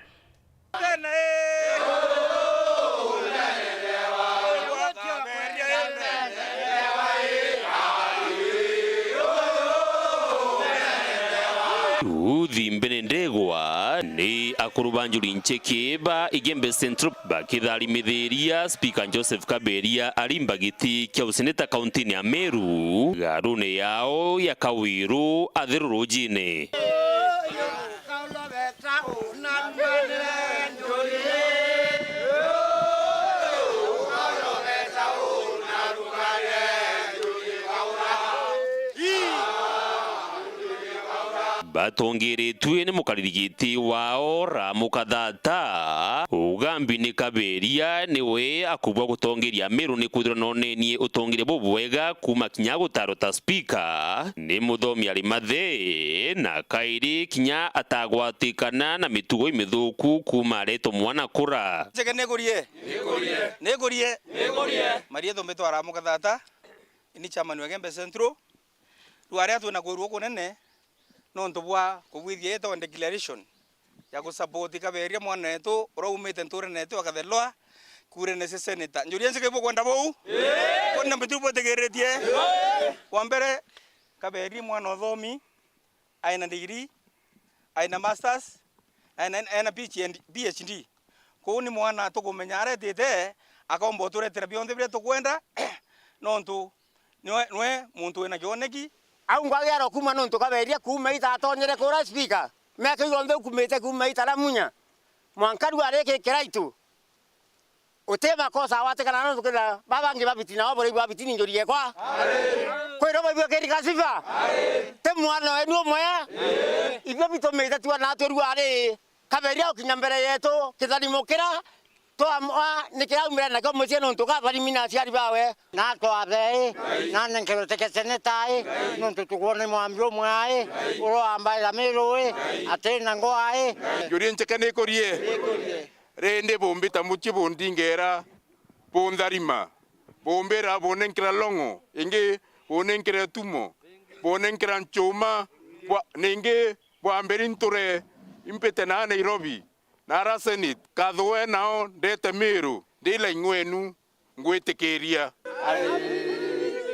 Ruthi mbene ndegwa ni akuru ba Njuri Ncheke ba Igembe Central bakitharimithiria Spika Joseph Kaberia arimba giti kia useneta kaunti-ini ya Meru, garune yao ya Kawiru Athiru Rujine. Batongeretue ni mukariri giti wao Ramuka Thata. Ugambi ni Kaberia niwe akubwa gutongeria Meru ni kwithirwa nonenie utongeria bubwega kuuma kinya gutarwa ta spika. Ni muthomi ari mathe, na kairi kinya atagwatikana na mitugo imithuku kuuma aretwa mwana kura. Njeke nigurie. Nigurie. Nigurie. Marietho mbitwa Ramuka Thata, ni chairman wa Igembe Central. Riu aria twina kwirua kunene nontu bwa kubwithia itawa declaration ya gusupport Kaberia mwana wetu uria umite nturene yetu ya Kathelwa, kurene cia senator. Njuri Ncheke ibukwenda buu? Ii. Kwani na mbitu bwetigiritie? Ii. Wa mbere, Kaberia mwana uthomi, aina degree, aina masters, aina, aina P H D, P H D. Kwou ni mwana tukumenya aretite, akomba uturetera bionthe biria tukwenda, nontu niwe, niwe muntu wina kioneki. Au ngwagiarwa kuuma nontu Kaberia kuuma ita atonyere kura spika. Miaka yonthe ukumite kuuma ita ra munya. Mwanka riu ariki kiraitu. Uti makosa awatikana nontu kenda babangi babiti nao buri babiti ni njuri yekwa. Kwiro baibua kiri kasifa. Ti mwana wenu umwe. Ibio bitumite twana atwe riu ari. Kaberia ukinya mbere yetu, kitharimo kira twamwa ni kiraumire nakio mucii nontu katharimi na aciari bawe. Na twathe i, na nenkerwe teke seneta i, nontu tukwona mwambi umwe ai, uria wambaira Miru i, ati na ngo ai. Njuri Ncheke nikurie. Rindi bumbita mucii bundingera, buntharima, bumbira, bunenkera longo, ingi bunenkera tumo, bunenkera nchuma, bwa-, ningi bwambiri nture impite na Nairobi, na ara Senate, kathuwe nao ndete Miru, ndi line wenu, ngwitikiria.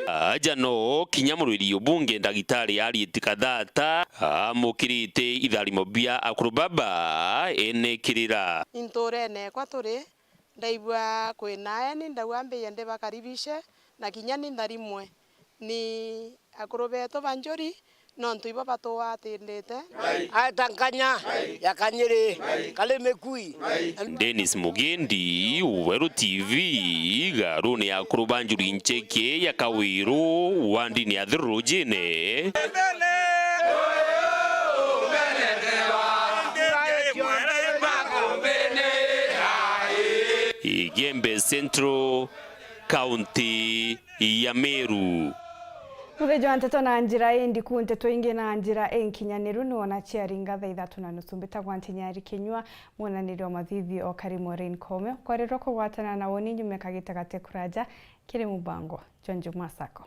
Aja no kinya murwiri ubunge ndagitari Harriet Kathata amukirite itharimo bia akuru baba ene kirira. Inturene ekwa turi, ndaigua kwina aeni, ndauga mbije ndibakaribishe, na kinya ni ntharimwe. Ni akuru betu ba Njuri, nontu ibo batugwatindite. Aeta nkanya ya kanyiri kari mikui. Dennis Mugendi, Weru T V, garuni ya akuru ba Njuri Ncheke ya Kawiru, wandini ya Thiru Rujine. Igembe Central, County ya Meru. Muthithio wa nteto na njira indiku, nteto ingi na njira inkinyaniru, ni wona ciaringa thaa ithatu na nusu. Mbitagwa Ntinyari Kinyua, mwonaniri wa mathithio o Kari Maureen Kome. Kwarirwa kugwatana na woni nyume kagita gate kuraja kiri mubango jwa Njuma Sacco.